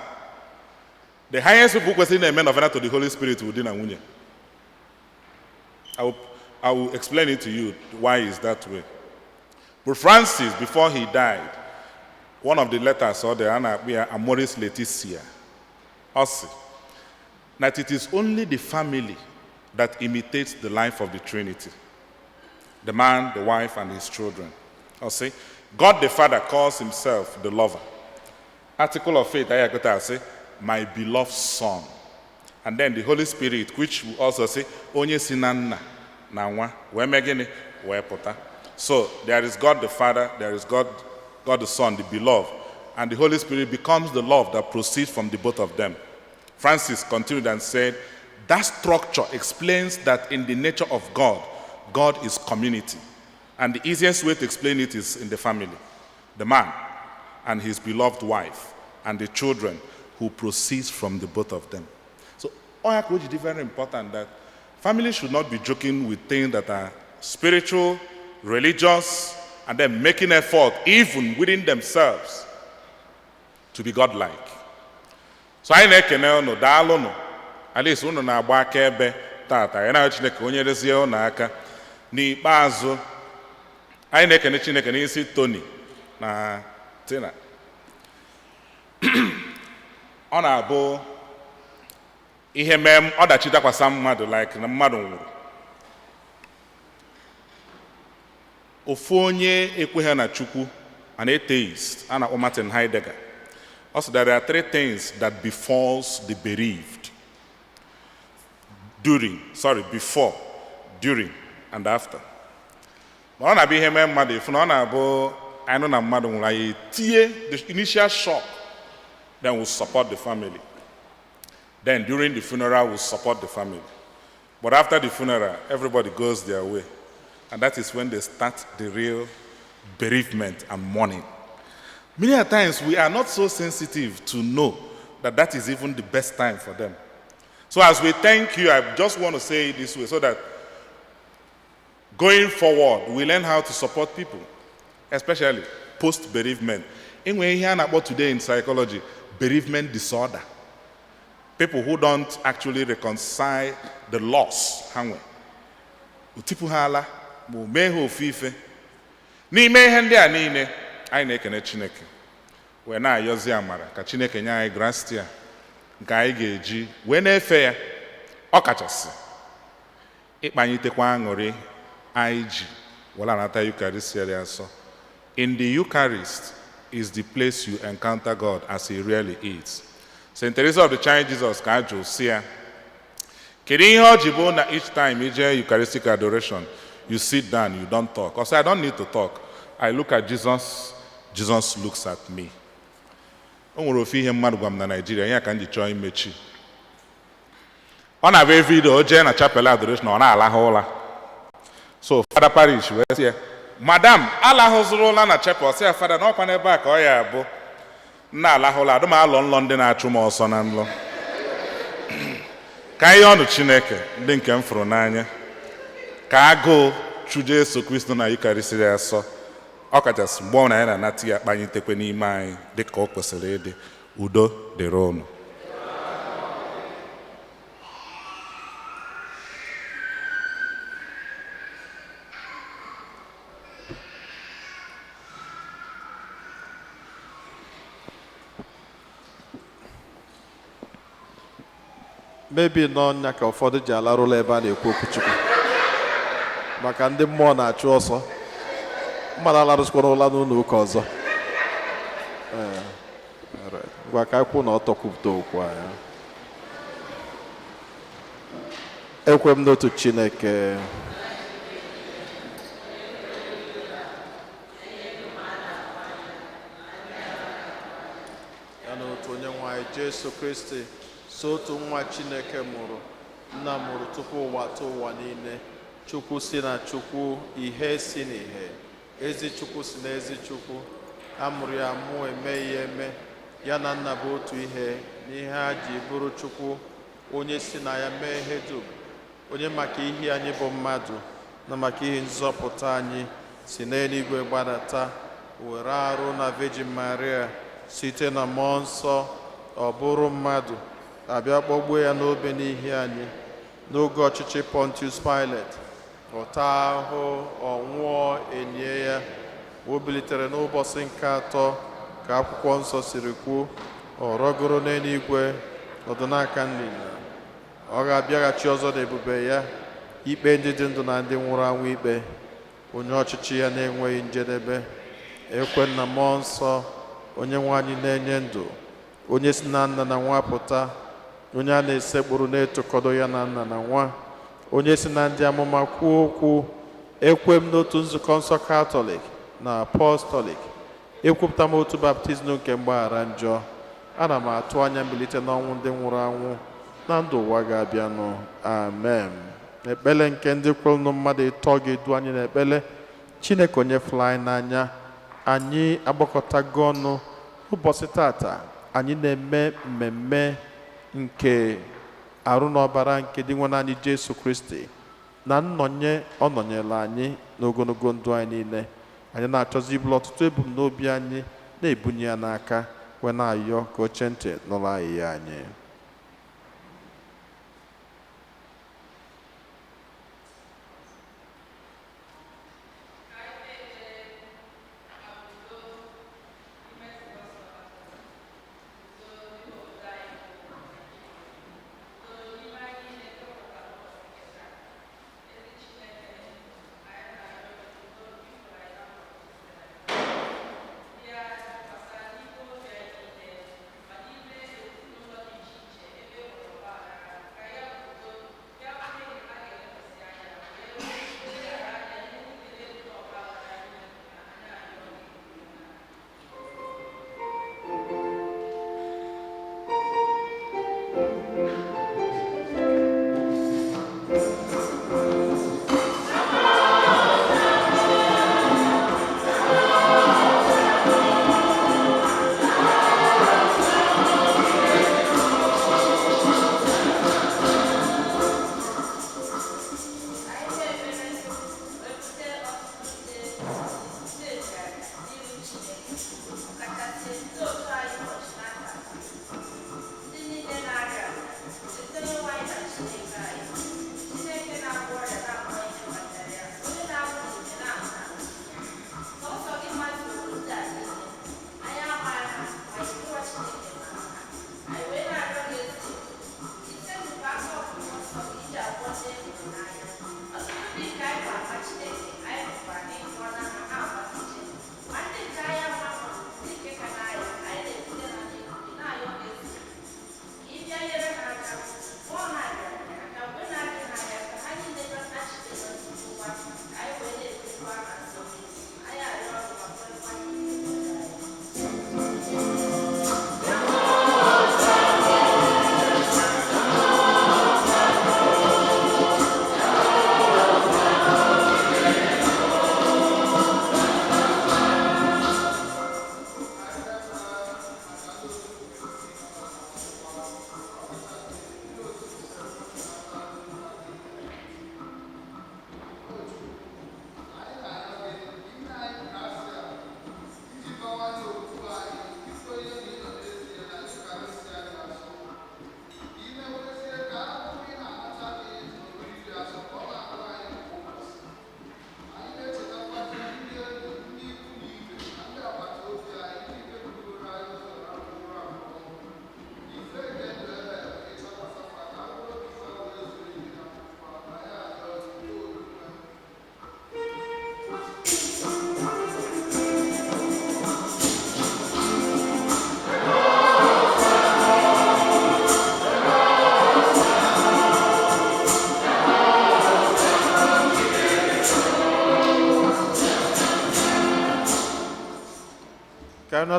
the highest people kwesịrị na-eme novena to the Holy Spirit bụ di na nwunye. I will explain it to you why it's that way. But Francis, before he died, one of the letters ọ dere a na-akpọ ya Amoris Laetitia, ọ sị that it is only the family that imitates the life of the Trinity: the man, the wife, and his children. Ọ sị, God the Father calls himself the lover. Article of Faith, anyị agụta asị, "My beloved Son." And then the Holy Spirit, which will also say, onye si na nna na nwa, wee mee gịnị? Wee pụta. So there is God the Father, there is God the Son, the beloved, and the Holy Spirit becomes the love that proceeds from the both of them. Francis continued and said, that structure explains that in the nature of God, God is community. And the easiest way to explain it is in the family: the man and his beloved wife and the children who proceeds from the both of them. So, oya ka o ji dị very important that family should not be joking with things that are spiritual, religious, and then making effort even within themselves to be godlike. So anyị na-ekene unu, daalụnụ. At least unu na-agba akaebe tata. Anyị na-arịọ Chineke onye rezie unu aka. N'ikpeazụ, anyị na-ekene Chineke n'isi Tony na Tina. Ọ na-abụ ihe mee ọdachi dakwasa mmadụ, like na mmadụ nwụrụ, ofu onye ekweghị na Chukwu, an atheist a na-akpọ Martin Heidegger, Ọ sị that there are three things that befalls the bereaved: during, sorry, before, during and after. Ma ọ na-abụ ihe mee mmadụ efu na ọ na-abụ anyị nụ na mmadụ nwụrụ, anyị etinye the initial shock, then we'll support the family. Then during the funeral, we'll support the family. But after the funeral, everybody goes their way, and that is when they start the real bereavement and mourning. Many a times we are not so sensitive to know that that is even the best time for them. So as we thank you, I just want to say it this way so that going forward, we learn how to support people, especially post bereavement. Enwe ihe a na-akpọ today in psychology, bereavement disorder. People who don't actually reconcile the loss ha nwe. Otipu ha ala ma o mee ha ofu ife. N'ime ihe ndị a niile, anyị na-ekene Chineke wee na-ayọzi amara ka Chineke nye anyị gratia nke anyị ga-eji wee na-efe ya, ọ kachasị ịkpanyitekwa aṅụrị anyị ji were anata Eucharistia dị asọ. In the Eucharist is the place you encounter God as he really is. St. Teresa of the Child Jesus ka a jụ si ya, kedu ihe ọ ji bụ na each time you jee Eucharistic adoration, you sit down, you don't talk? I say, "I don't need to talk. I look at Jesus, Jesus looks at me." O nwere ofu ihe mmadụ gwa m na Naịjirịa, ya ka m ji chọọ imechi. Ọ na-abịa everyday, o jee na chapel adoration, ọ na-alahụ ụra. So fada parish wee sị ya, "Madam, alahụzụrụ ụla na chapel." Ọ sị ya, "Fada, n'ọkwa n'ebe a ka ọ ya abụ m na-alahụ ụla, adị m alọ nlọ ndị na-achụ m ọsọ na nlọ." Ka ihe ọnụ Chineke ndị nke m fụrụ n'anya, ka agụụ chu Jesu Kristo na Eucharistia ya asọ, ọ kachasị mgbe ọ na anyị na-anata ya, kpanyitekwe n'ime anyị dị ka ọ kwesịrị ịdị. Udo dịrị ụnụ. Mebi n'ọnya ka ụfọdụ ji alarụla ebe a na-ekwu okwu Chukwu maka ndị mmụọ na-achụ ọsọ. Mmadụ alarụsịkwara ụla n'ụlọ ụka ọzọ. Ee, alright. Ngwa, ka anyị kwụ na ọtọ kwupụta okwu anyị. Ekwe m n'otu Chineke, ya na otu onye nwe anyị Jesu Kristi, so otu nwa Chineke mụrụ, nna mụrụ tupu ụwa tụ ụwa niile, Chukwu si na Chukwu, ihe si n'ihe, ezi Chukwu si na ezi Chukwu, a mụrụ ya mụọ, eme ya eme, ya na nna bụ otu ihe n'ihe a ji bụrụ Chukwu, onye si na ya mee ihe dum, onye maka ihe anyị bụ mmadụ na maka ihe nzọpụta anyị si n'eluigwe gbadata, were arụ na Virgin Maria, site na mmụọ nsọ ọ bụrụ mmadụ, abịa kpọgbuo ya n'obe n'ihi anyị. N'oge ọchịchị Pontius Pilate, ọ taa ahụhụ, ọ nwụọ, enye ya. O bilitere n'ụbọchị nke atọ ka akwụkwọ nsọ siri kwuo, ọ rọgoro n'eluigwe, nọdụ n'aka nri nna. Ọ ga-abịaghachi ọzọ n'ebube ya ikpe ndị dị ndụ na ndị nwụrụ anwụ ikpe, onye ọchịchị ya na-enweghị njedebe. Ekwe na mmụọ nsọ, onye nwe anyị na-enye ndụ, onye si na nna na nwa pụta, onye a na-esekpuru na-etokọdo ya na nna na nwa, onye si na ndị amụma kwuo okwu. Ekwe m n'otu nzukọ nsọ Katọlik na Apọstọlik. Ekwupụta m otu baptizim nke mgbaghara njọ. Ana m atụ anya mbilite n'ọnwụ ndị nwụrụ anwụ na ndụ ụwa ga-abịanụ. Amen. Ekpele nke ndị kwerenụ, mmadụ ịtọ ga-edu anyị n'ekpele. Chineke onye fụrụ anyị n'anya, anyị agbakọtago ọnụ ụbọchị tata, anyị na-eme mmemme nke arụ na ọbara nke dị nwe anyị Jesu Kristi na nnọnye ọ nọnyere anyị n'ogologo ndụ anyị niile. Anyị na-achọzi ibulu ọtụtụ ebumnobi anyị na-ebunye ya n'aka, wee na-ayọ ka o chee ntị nụrụ ayịya anyị.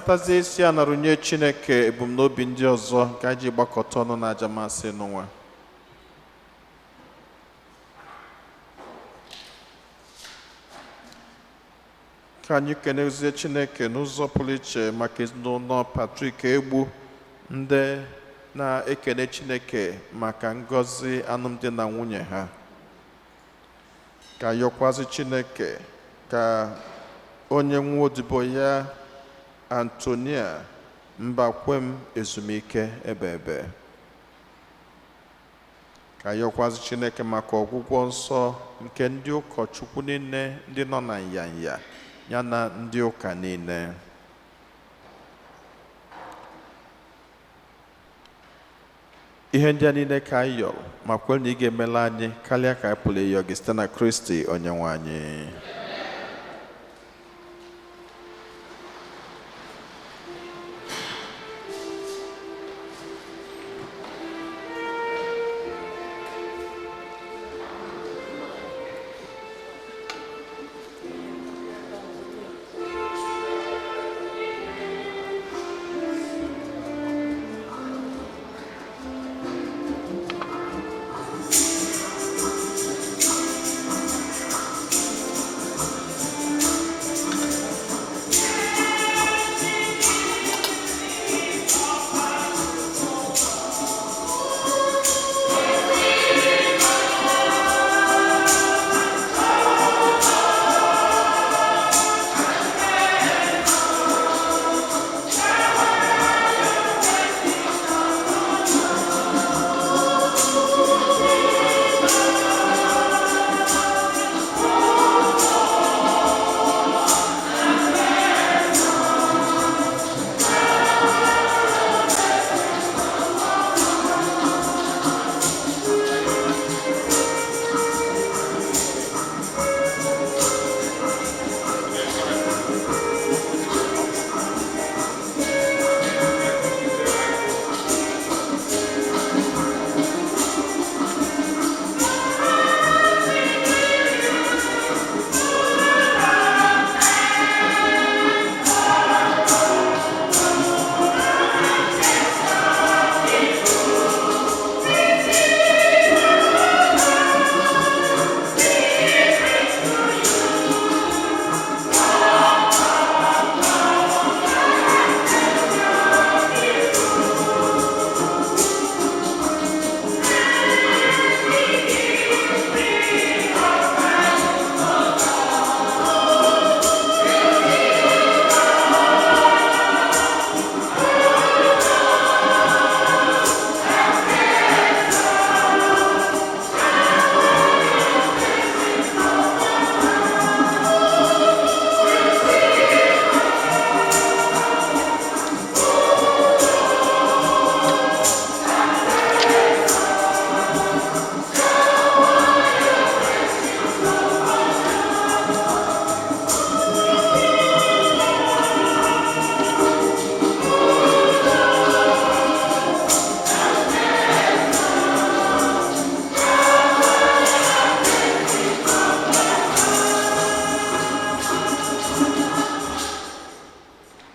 Anyị natazie isi a narụnye Chineke ebumnobi ndị ọzọ nke anyị ji gbakọta ọnụ na aja masị n'ụwa. Ka anyị kenezie Chineke n'ụzọ pụrụ iche maka ezinụlọ Patrick Egbu, ndị na-ekene Chineke maka ngọzi alụmdi na nwunye ha. Ka yọkwazi Chineke ka onye nwa odibo ya Antonia Mbakwem ezumike ebe ebe. Ka yọkwazi Chineke maka ọgwụgwọ nsọ nke ndị ụkọchukwu niile ndị nọ na nyanya ya na ndị ụka niile. Ihe ndị a niile ka anyị yọrọ ma kwere na ị ga-emela anyị karịa ka anyị pụrụ ịyọ gị site na Kristi onyenwe anyị.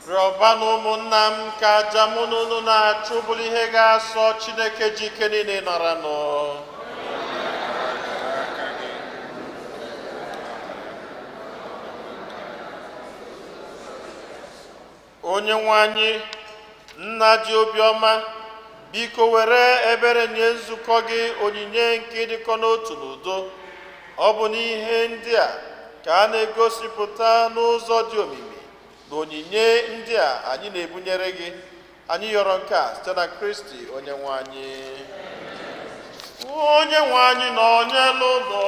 Rịọbanụ ụmụnna m ka aja mụ na unu na-achụ bụrụ ihe ga-asọ Chineke ji ike niile nara nụ. Onye nwe anyị, nna dị obiọma, biko were ebere nye nzukọ gị onyinye nke ịdịkọ n'otu n'udo. Ọ bụ n'ihe ndị a ka a na-egosipụta n'ụzọ dị omimi na onyinye ndị a anyị na-ebunyere gị. Anyị yọrọ nke a site na Kristi onye nwe anyị. Onye nwe anyị nọ n'elu ụlọ.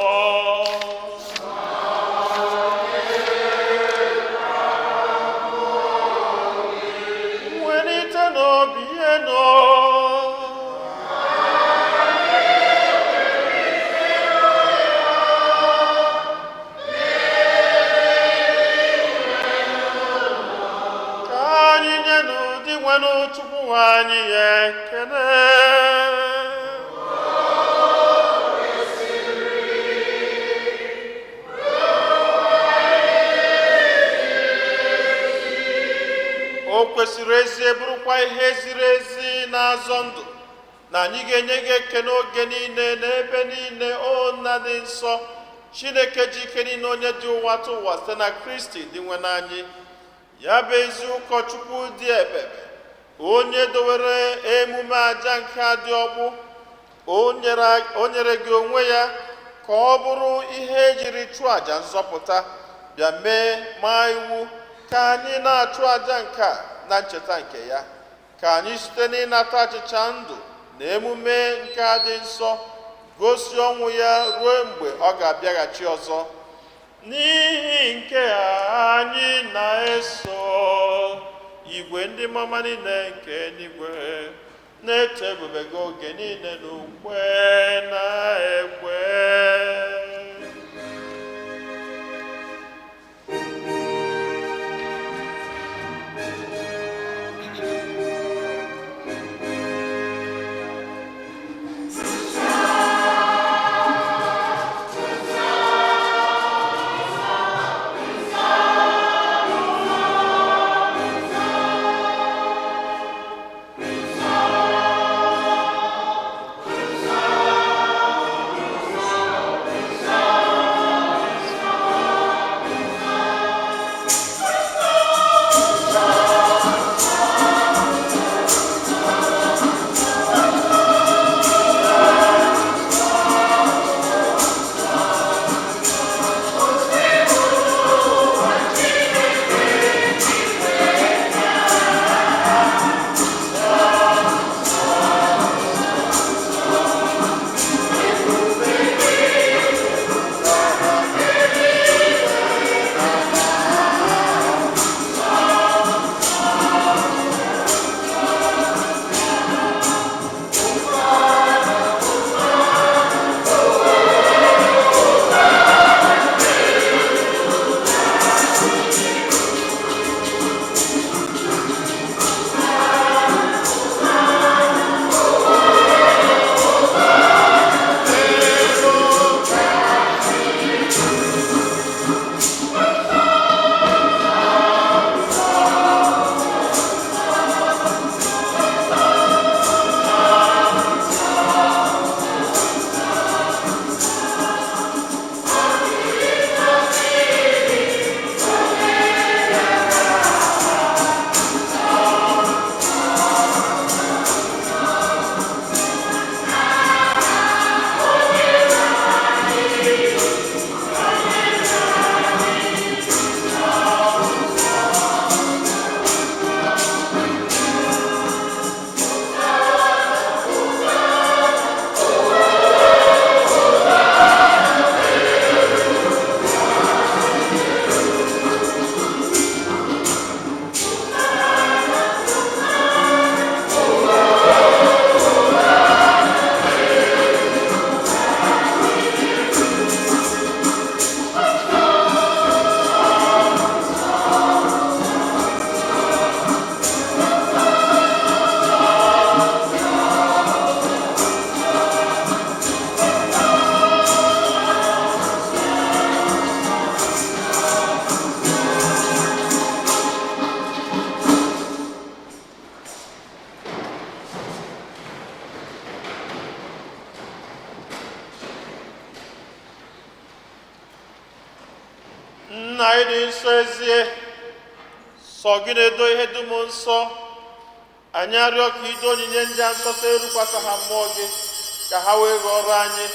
Welite n'obi enu. Ka anyị nye n'ụdị nwenụ Chukwu nwe anyị ya ekele. O Kwesịrị ezie, bụrụkwa ihe ziri ezi na-azọ ndụ, na anyị ga-enye gị ekene oge niile n'ebe niile, o Nna dị nsọ, Chineke ji ike niile, onye dị ụwa tụ ụwa, site na Kristi dị nwe n'anyị. Ya bụ ezi ụkọchukwu dị ebebe, onye dowere emume aja nke a dị ọgbụ, o nyere gị onwe ya ka ọ bụrụ ihe ejiri chụọ àjà nzọpụta, bịa mee ma iwu ka anyị na-achụ àjà nke a na ncheta nke ya. Ka anyị site n'ịnata achịcha ndụ na emume nke a dị nsọ gosi ọnwụ ya ruo mgbe ọ ga-abịaghachi ọzọ. N'ihi nke a, anyị na-eso igwe ndị mama niile nke eluigwe na-eto ebube gị oge niile n'ukwe na ekwe. Nna anyị dị nsọ, ezie sọ gị na-edo ihe dum nsọ, anyị arịọ ka ido onyinye ndị a nsọ sọ erukwasa ha mmụọ gị, ka ha wee ghọrọ anyị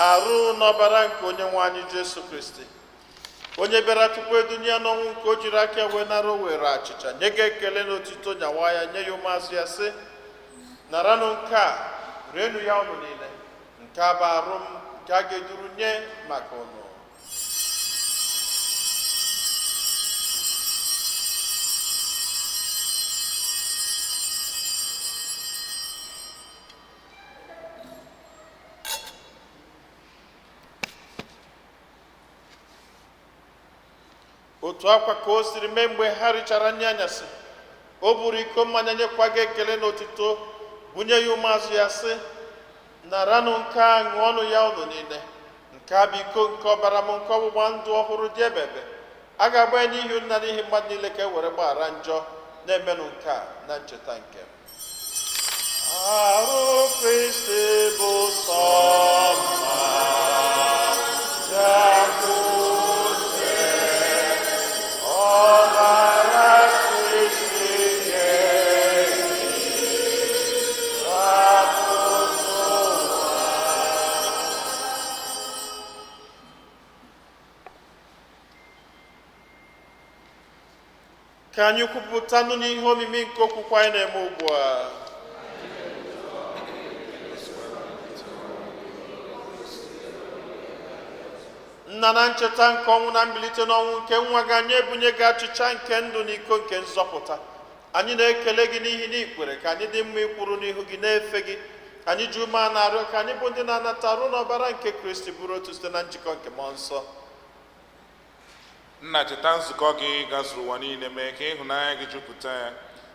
arụ n'ọbara nke onye nwe anyị Jesu Kristi, onye bịara tupu edunye ya n'ọnwụ nke o jiri aka wee nara. O were achịcha, nye gị ekele na otito, nyawa ya, nye ya ụmụazụ ya, sị: "Naranụ nke a, rienụ ya unu niile. Nke a bụ arụ m nke a ga-eduru nye maka unu." Otu akwa ka o siri mee mgbe ha richara nri anyasị, o buru iko mmanya, nyekwa gị ekele na otito, bunye ya ụmụazụ ya, sị: "Naranụ nke a, ṅụọnụ ya unu niile. Nke a bụ iko nke ọbara m nke ọgbụgba ndụ ọhụrụ dị ebebe. A ga-agba ya n'ihi nna, n'ihi mmadụ niile, ka e were gbaghara njọ." Na-emenụ nke a na ncheta nke m. Arụ Kristi bụ sọ mma, bịakwute, ọbara Kristi ga-eji zapụta ụwa. Ka anyị kwupụtanụ n'ihe omimi nke okwukwe anyị na-eme ugbu a. Nna, na ncheta nke ọnwụ na mbilite n'ọnwụ nke nwa gị, anyị ebunye gị achịcha nke ndụ na iko nke nzọpụta. Anyị na-ekele gị n'ihi na ikwere ka anyị dị mma ikwuru n'ihu gị na-efe gị. Anyị ji ume a na-arịọ ka anyị bụ ndị na-anata arụ n'ọbara nke Kristi bụrụ otu site na njikọ nke Mmụọ Nsọ. Nna, cheta nzukọ gị gazuru ụwa niile, mee ka ịhụnanya gị jupụta ya,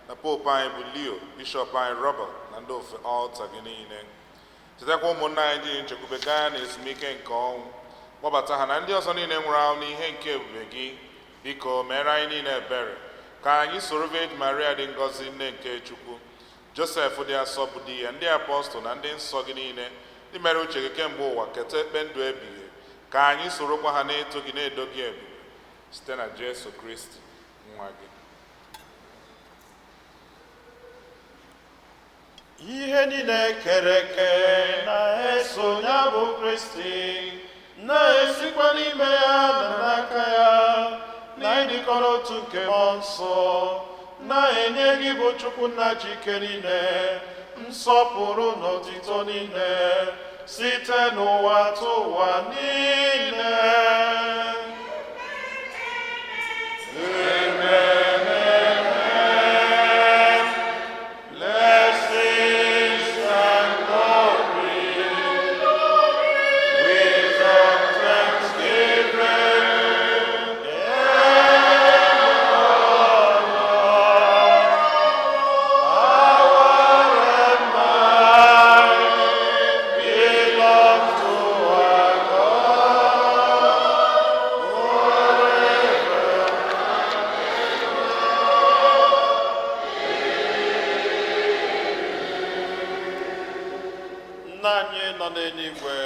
na Popu anyị bụ Leo, Bishọp anyị Robert, na ndị ofe ọlta gị niile. Chetakwa ụmụnna anyị dị nchekwube gaa na ezumike nke ọnwụ, kpọbata ha na ndị ọzọ niile nwụrụ anwụ n'ihe nke ebube gị. Biko, meere anyị niile ebere, ka anyị soro Virgin Maria dị ngọzi, nne nke Chukwu, Josef dị asọ bụ di ya, ndị apọstụl na ndị nsọ gị niile ndị mere uche gị kemgbe ụwa, keta ekpe ndụ ebighị, ka anyị sorokwa ha na-eto gị, na-edo gị ebube, site na Jesu Kristi nwa gị. Ihe niile kere eke na-eso ya bụ Kristi, na-esikwa n'ime ya na n'aka ya, na ịdịkọ n'otu nke Mmụọ Nsọ, na-enye gị bụ Chukwu Nna ji ike niile nsọpụrụ na otito niile site n'ụwa tụ ụwa niile. Amen. Blessings and glory, wisdom, thanksgiving, and honor, power and might belong to our God forever. Nna anyị nọ n'eluigwe,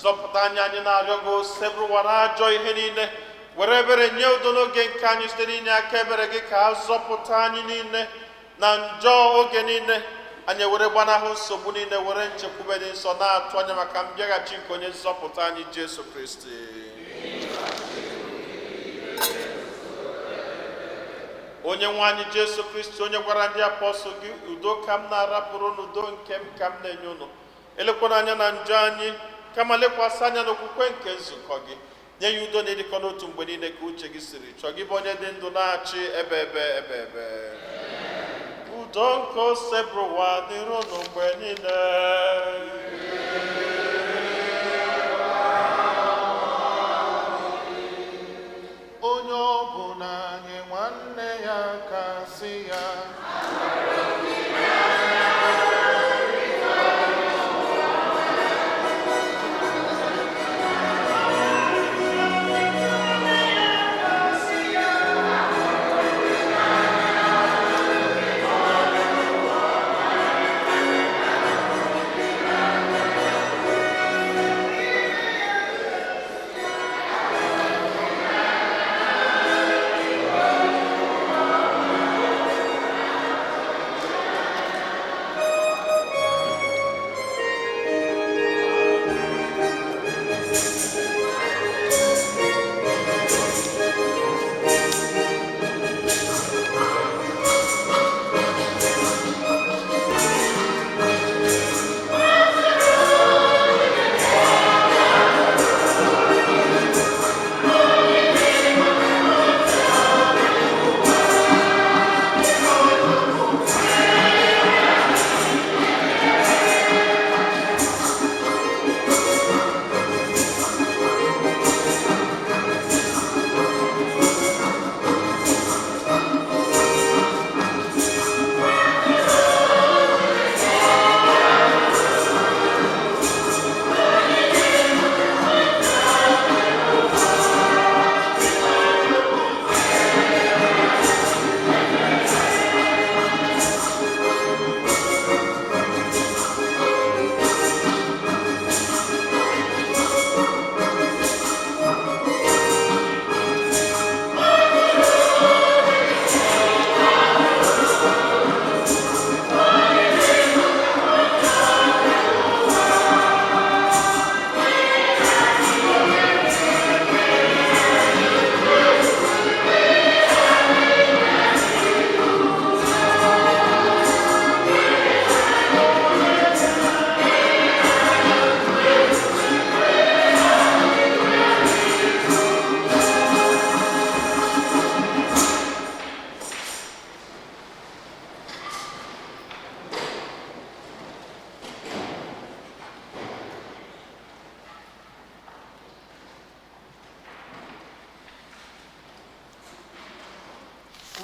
zọpụta anyị, anyị na-arịọ gị, osebụrụwa na ajọ ihe niile, were ebere nye udo n'oge nke anyị. Site n'inye aka ebere gị, ka a zọpụta anyị niile na njọ oge niile, anyị were gbanahụ nsogbu niile, were nchekwube dị nsọ na-atụ anya maka mbịaghachi nke onye nzọpụta anyị Jesu Kristi. Onye nwe anyị Jesu Kristi, onye gwara ndị apọstụl gị, "Udo ka m na-arapụrụ, n'udo nke m ka m na-enye unu," elekwana anya na njọ anyị, kama lekwasị anya n'okwukwe nke nzukọ gị, nye ya udo na ịdịkọ n'otu mgbe niile ka uche gị siri chọọ, gị bụ onye dị ndụ na-achị ebe ebe ebe ebe. Udo nke Osebụrụwa dịrị unu mgbe niile. Onye ọbụla nye nwanne ya ka sị ya.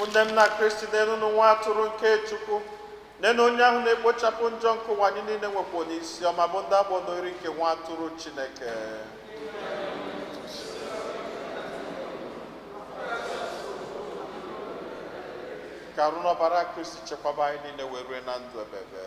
Ụmụnne m na Kristi, n'elu nwa atụrụ nke Chukwu, nenu onye ahụ na-ekpochapụ njọ nke ụwa anyị niile nwekwa n'isi ọma bụ ndị agbọ n'ori nke nwa atụrụ Chineke. Ka arụ n'ọbara Kristi chekwaba anyị niile wee rue na ndụ ebebe.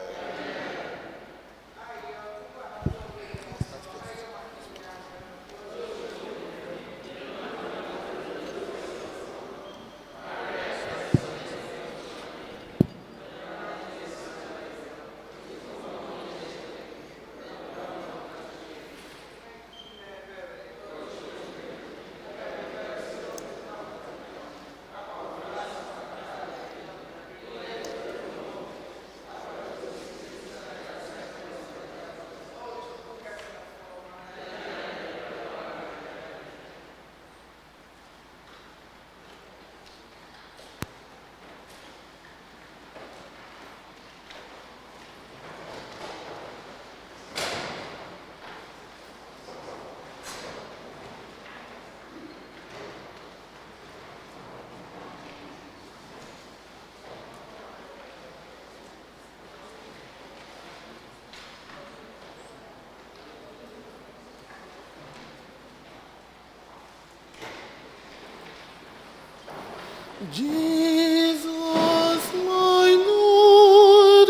Jesus, my Lord,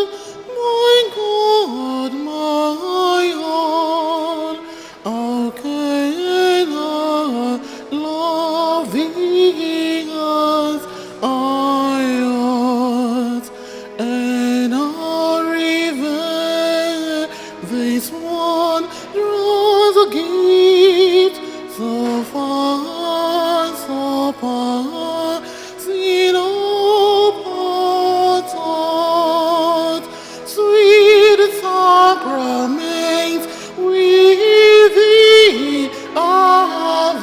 my God, my all, how can I love thee as I ought? And I revenge this wondrous gift, so far, so far, seen all parts, sweet sacrament, with thee adore.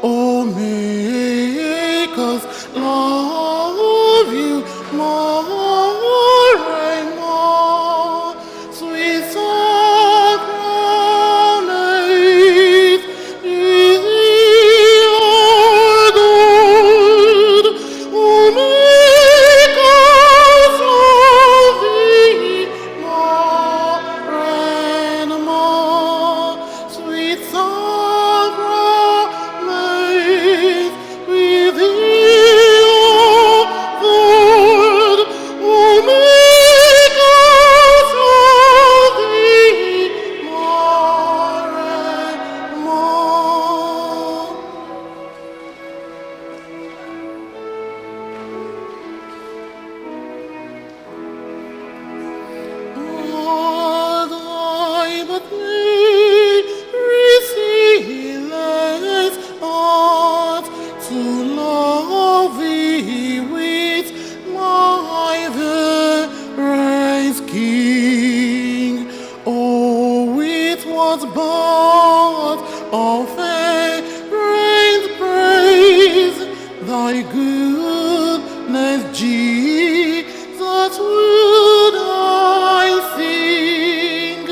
Oh, make us love you more and more. Sweet sacrament, is Lord, oh, make us love thee more and more. Sweet sacrament, with thee, O Lord, oh, make us love thee more and more. Lord, I but may receive less art to love thee with my very King. Oh, with what but of faint praise thy goodness, Jesus, would I sing.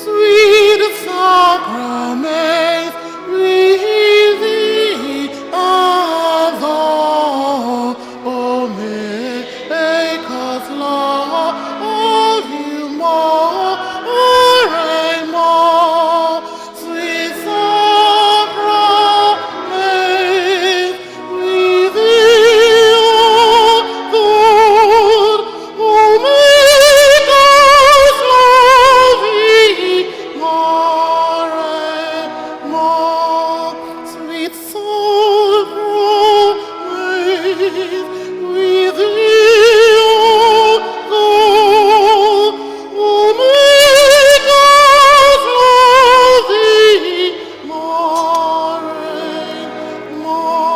Sweet sacrament, with thee adore. Oh, make us love you more and more. Sweet sacrament, with thee, O Lord, oh, make us love thee more and more. Sweet sacrament, with thee, O Lord, oh, make us love thee more and more.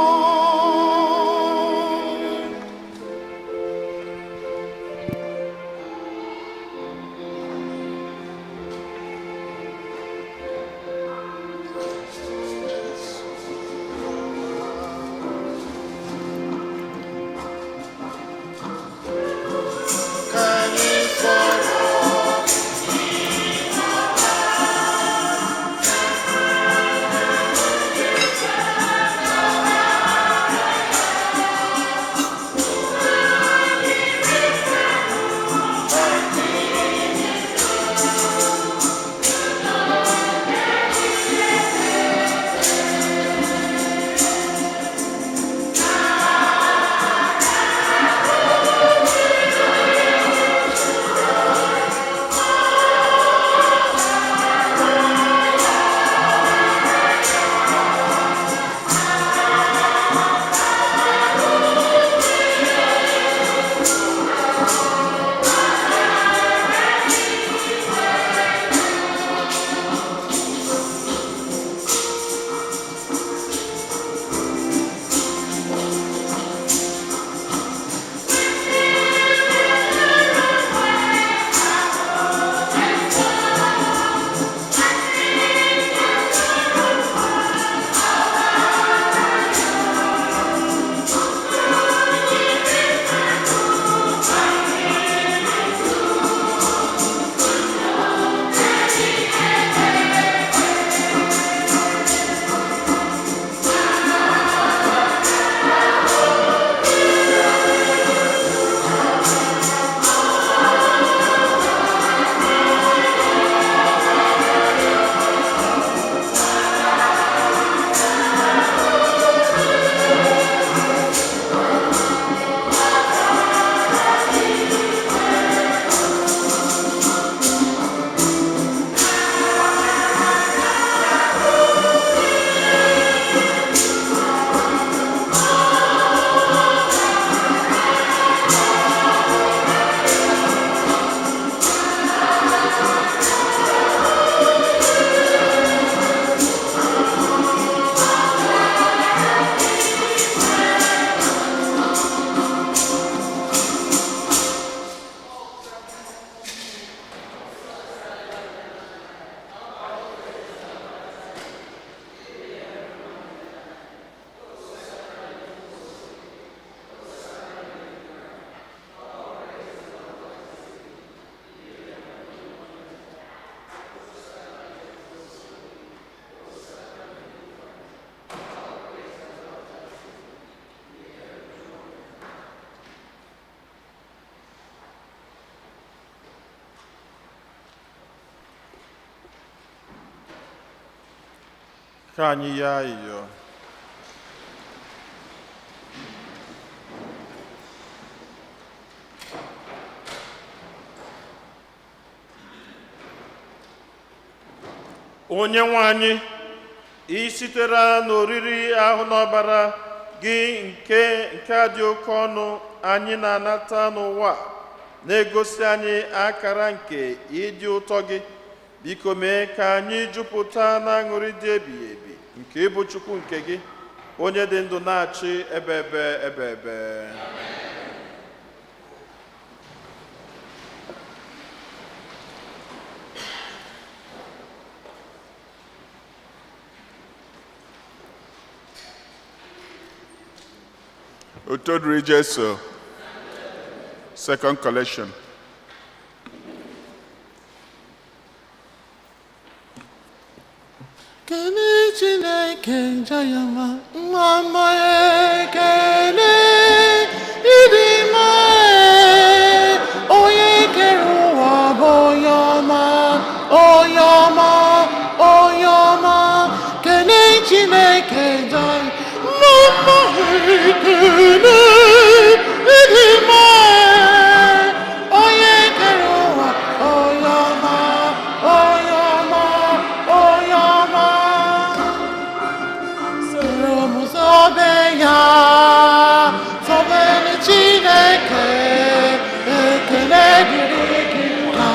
Ka anyị yọọ ayịyọ. Onye nwe anyị, ị sitere n'oriri ahụ n'ọbara gị nke a dị oke ọnụ anyị na-anata n'ụwa a, na-egosi anyị akara nke ịdị ụtọ gị. Biko mee ka anyị jupụta na aṅụrị dị ebighị ebi nke ịbụ Chukwu nke gị, onye dị ndụ na-achị ebe ebe ebe ebe. Otito dịrị Jesu. Second collection. Kele Chineke nja ya mma, nwa mma, ekele ịdị mma e. Onye kere ụwa bụ onye ọma, onye ọma, onye ọma. Kele Chineke nja ya mma, mma, ekele ịdị mma e. Onye kere ụwa, onye ọma, onye ọma, onye ọma. Soro m sobe ya, sobere Chineke, ekele dịrị gị na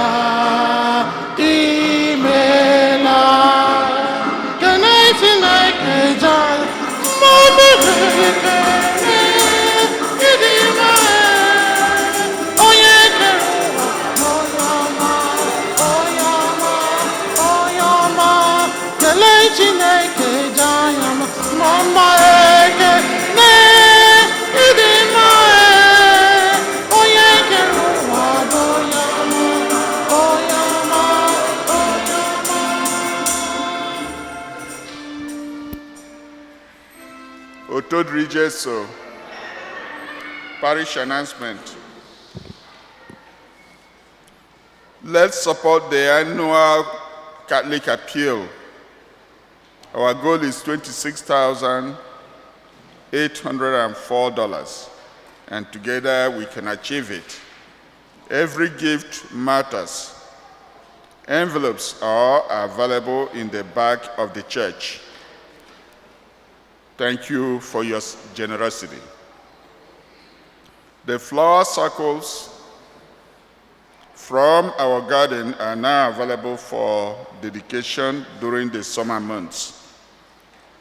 imela. Kele Chineke ja, mmadụ ekele ịdị mma, onye kere ụwa, onye ọma, onye ọma, onye ọma. Kelee Chineke ja ya mma, mma, ekele ịdị mma e. Onye kere ụwa bụ onye ọma, onye ọma, onye ọma. Otito dịrị Jesu. Parish announcement. Let's support the annual Catholic appeal. Our goal is $26,804, and together we can achieve it. Every gift matters. Envelopes are available in the back of the church. Thank you for your generosity. The flower circles from our garden are now available for dedication during the summer months.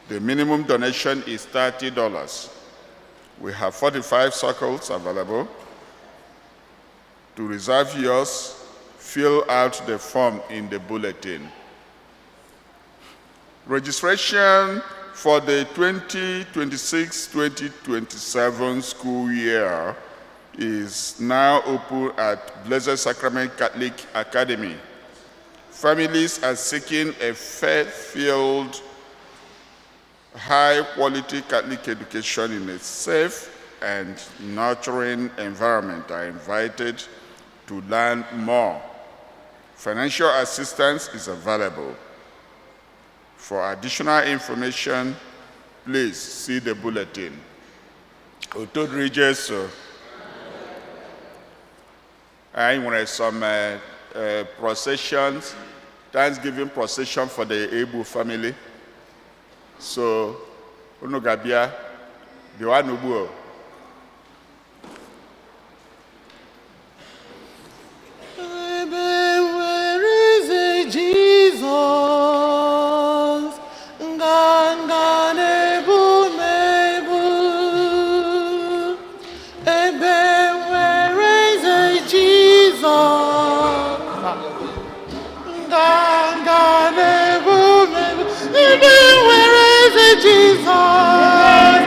The minimum donation is $30. We have 45 circles available. To reserve yours, fill out the form in the bulletin. Registration for the 2026-2027 school year is now open at Blessed Sacrament Catholic Academy. Families are seeking a faith-filled, high-quality Catholic education in a safe and nurturing environment are invited to learn more. Financial assistance is available. For additional information, please see the bulletin. Otito dịrị Jesu. Anyị nwere some processions, Thanksgiving procession for the Ebu family. So, unu ga-abịa, bịawa n'ugbu a. Ebe nwere eze Jizọs, nganga na-ebu m ebu. Ebe nwere eze Jizọs, nganga na-ebu m ebu. Ebe nwere eze Jizọs,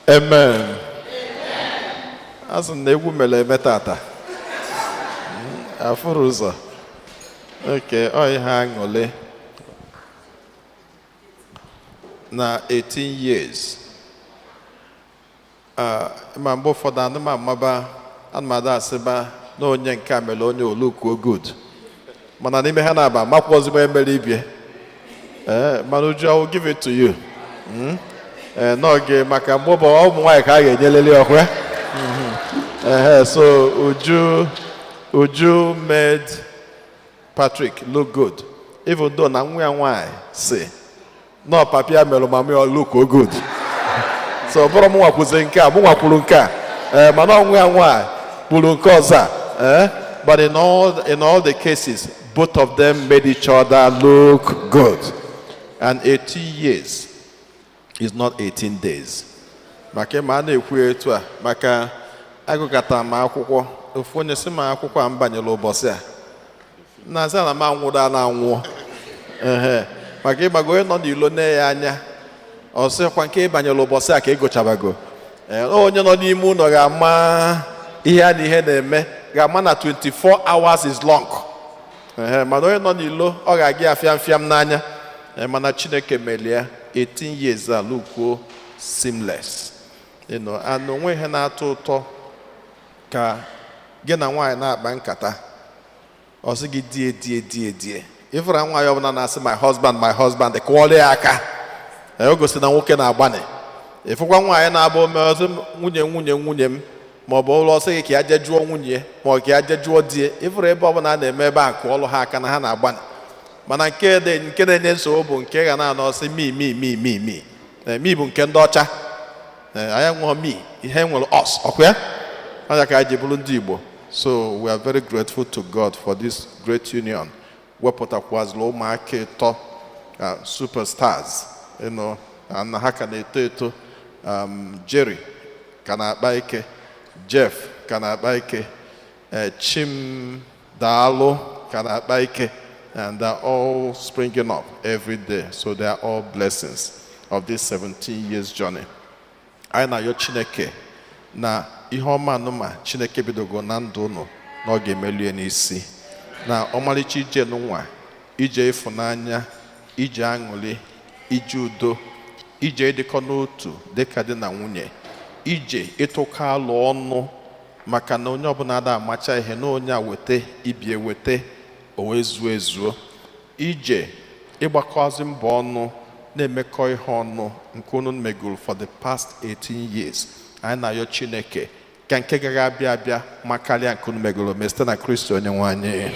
Amen. Asị m na egwu mere eme tata. Afụrụ ụzọ. Oke, ọ ihe aṅụle. Na 18 years. Ah, ma mgbe ụfọdụ anụmamaba anụmadụ asịba na onye nke a mere onye olukwuo good. Mana n'ime ha na-aba makwụọzi m emere ibie. Ee, mana Uju, I will give it to you. Ee, n'oge maka mgbe bụ ụmụ nwaanyị ka a ga-enyeleli ọkwa. Ehe, so Uju made Patrick look good. Even though na nwa ya nwaanyị si nọ papi ya mere mama ya look good. So ọ bụrụ mụnwa kwuzi nke a, mụnwa kwuru nke a. Ee, mana ọ nwa ya nwaanyị kwuru nke ọzọ a. Ee, but in all the cases, both of them made each other look good. And 18 years is not 18 days. Maka ma a na-ekwu ya etu a, maka agụkọta m akwụkwọ, ofu onye sị m akwụkwọ a m banyere ụbọchị a na-asị na m anwụrụ a na-anwụọ. Ehe, maka ịgbago onye nọ n'ilo nee ya anya, ọ sịkwa nke ịbanyere ụbọchị a ka ịgụchabago. Ee, onye nọ n'ime ụlọ ga-ama ihe a na ihe na-eme, ga-ama na 24 hours is long. Ehe, mana onye nọ n'ilo, ọ ga-aga ya fịam fịam n'anya. Ee, mana Chineke melie 18 years a lukwuo seamless. And onwe ihe na-atọ ụtọ ka gị na nwaanyị na-akpa nkata, ọ sị gị die die die die. Ịfụra nwaanyị ọbụla na-asị "my husband, my husband", kụọrọ ya aka. Ee, o gosi na nwoke na-agbanị. Ịfụkwa nwaanyị na-abụ ome ọsị nwunye, nwunye, nwunye m, ma ọ bụ ụlọ ọsị gị ka ya jee jụọ nwunye ma ọ ka ya jee jụọ di ya. Ịfụrụ ebe ọbụla a na-eme ebe a, kụọlụ ha aka na ha na-agbanị. Mana nke dị nke na-enye nsogbu bụ nke ga na-anọ ọsị me, me, me, me, me. Ee, me bụ nke ndị ọcha. Ee, anyị nwụọ me, ihe nwere us ọkwa ya ọnya ka anyị ji bụrụ ndị Igbo. So we are very grateful to God for this great union. Wepụtakwazịla ụmụaka ịtọ, superstars, na ha ka na-eto eto. Jerry ka na-akpa ike, Jeff ka na-akpa ike, Chim Daalụ ka na-akpa ike, and they're all springing up every day. So they are all blessings of this 17 years journey. Anyị na-ayọ Chineke na ihe ọma anụma Chineke bidogo na ndụ unu na ọ ga-emelie n'isi na ọmalịcha ije n'ụwa, ije ịfụnanya, ije aṅụrị, ije udo, ije ịdịkọ n'otu dịka di na nwunye, ije ịtụkọ alụ ọnụ, maka na onye ọbụla ada amacha ihe na onye a weta ibie weta o wee zuo ezuo, ije ịgbakọzi mbọ ọnụ na-emekọ ihe ọnụ nke unu megoro for the past 18 years. Anyị na-ayọ Chineke ka nke gaghị abịa abịa ma karịa nke unu megoro mee site na Kristi onye nwe anyị.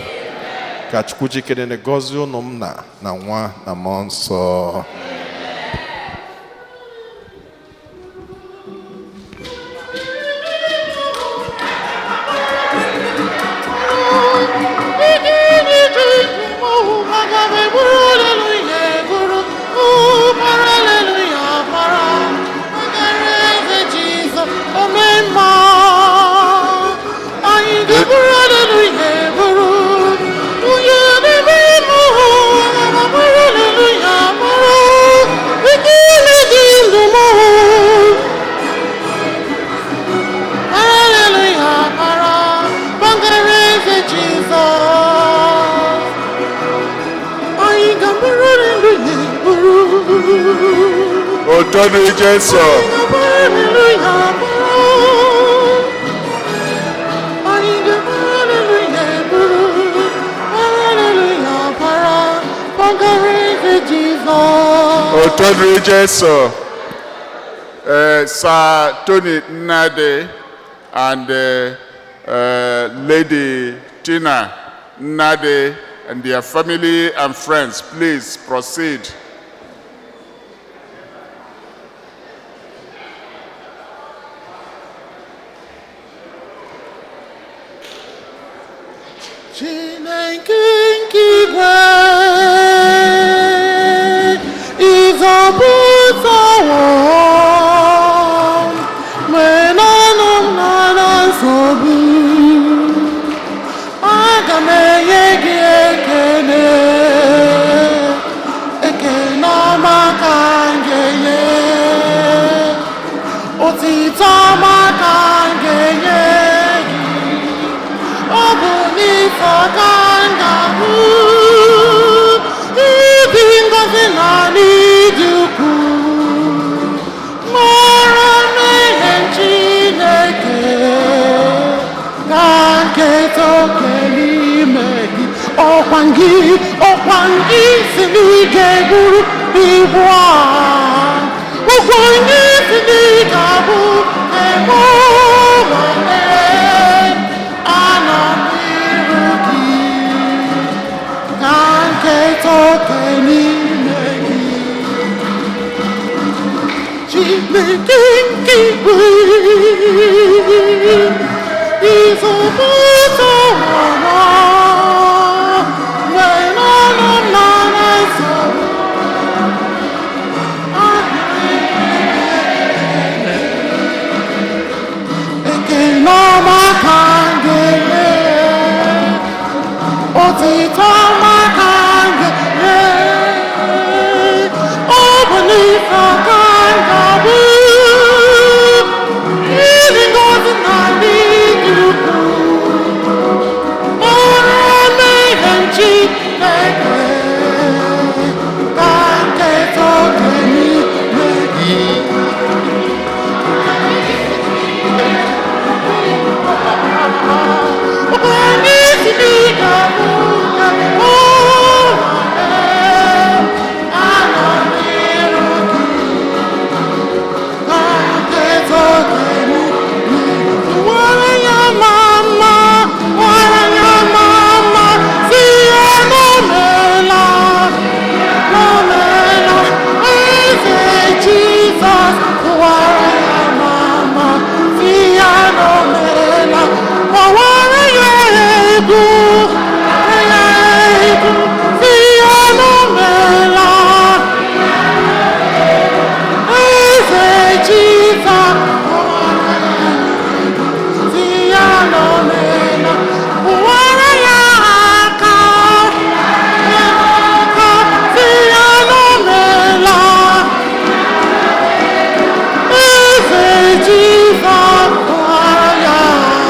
Ka Chukwu jikere na gọzie unu m na nwa na mmụọ nsọ. Jesus. Anyị ga-abụrụ Otito dịrị Jesu. Hallelujah. Anyị ga-hallelujah bụrụ hallelujah para pagara eze Jizọs. Otito dịrị Jesu. Sir Tony Nnadi and Lady Tina Nnadi and their family and friends, please proceed. Chineke nke igwe, ịzọpụtawo m mgbe nanụ m nọ na nsogbu. Aga m enye gị ekele, ekele ọma ka m ga-enye. Otito. nketa oke n'ime gị. Ọkwa gị, ọkwa gị si na ị ga-eburu ibu a. Ọkwa gị si na ị ga-abụ ebe ụlọ. Anọ m n'iru gị ka nketa oke n'ime gị. Chineke nke igwe, ịzọpụta ụwa mgbe n'ọnụ m nọ na nsogbu. Ekele ọma ka m ga-enye, otito ọma ka m ga-enye, ọ bụ n'ife ka m ga-abụ, ịdị ngọzi na ndị dị ukwuu. Ọrụ mmehie m Chineke, ka nketa oke n'ime gị. Jesus, mama, si ya n'omela, ọwara ya egwu, ya egwu, si ya n'omela. Eze Jizọs, ọwara ya egwu, si ya n'omela, ụwara ya aka, ya aka, si ya n'omela. Eze Jizọs kwara ya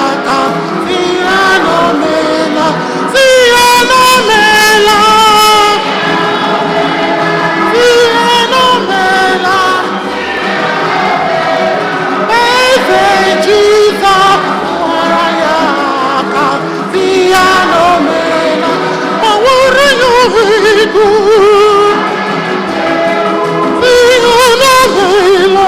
aka, si ya n'omela, si ya n'omela, si ya n'omela. Eze Jizọs kwara ya aka, si ya n'omela, ma were ya egwu, si ya n'omela.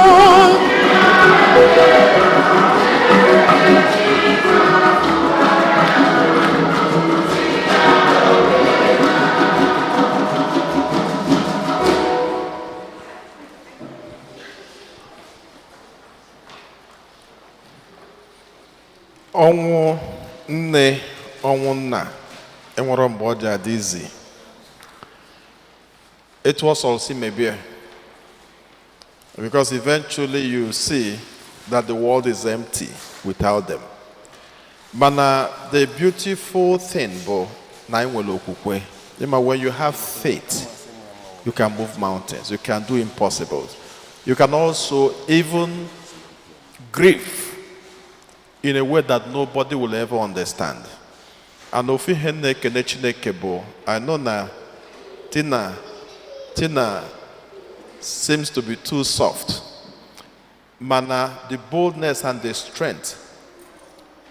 Ọnwụ nne, ọnwụ nna enwere mgbe ọ ji adị izi etu ọ sọrọ si mebie, because eventually you see that the world is empty without them. Mana the beautiful thing bụ na anyị nwere okwukwe. Ịma, when you have faith, you can move mountains, you can do impossible, you can also even grieve in a way that nobody will ever understand. And ofu ihe m na-ekene Chineke bụ, I know na Tina seems to be too soft. Mana the boldness and the strength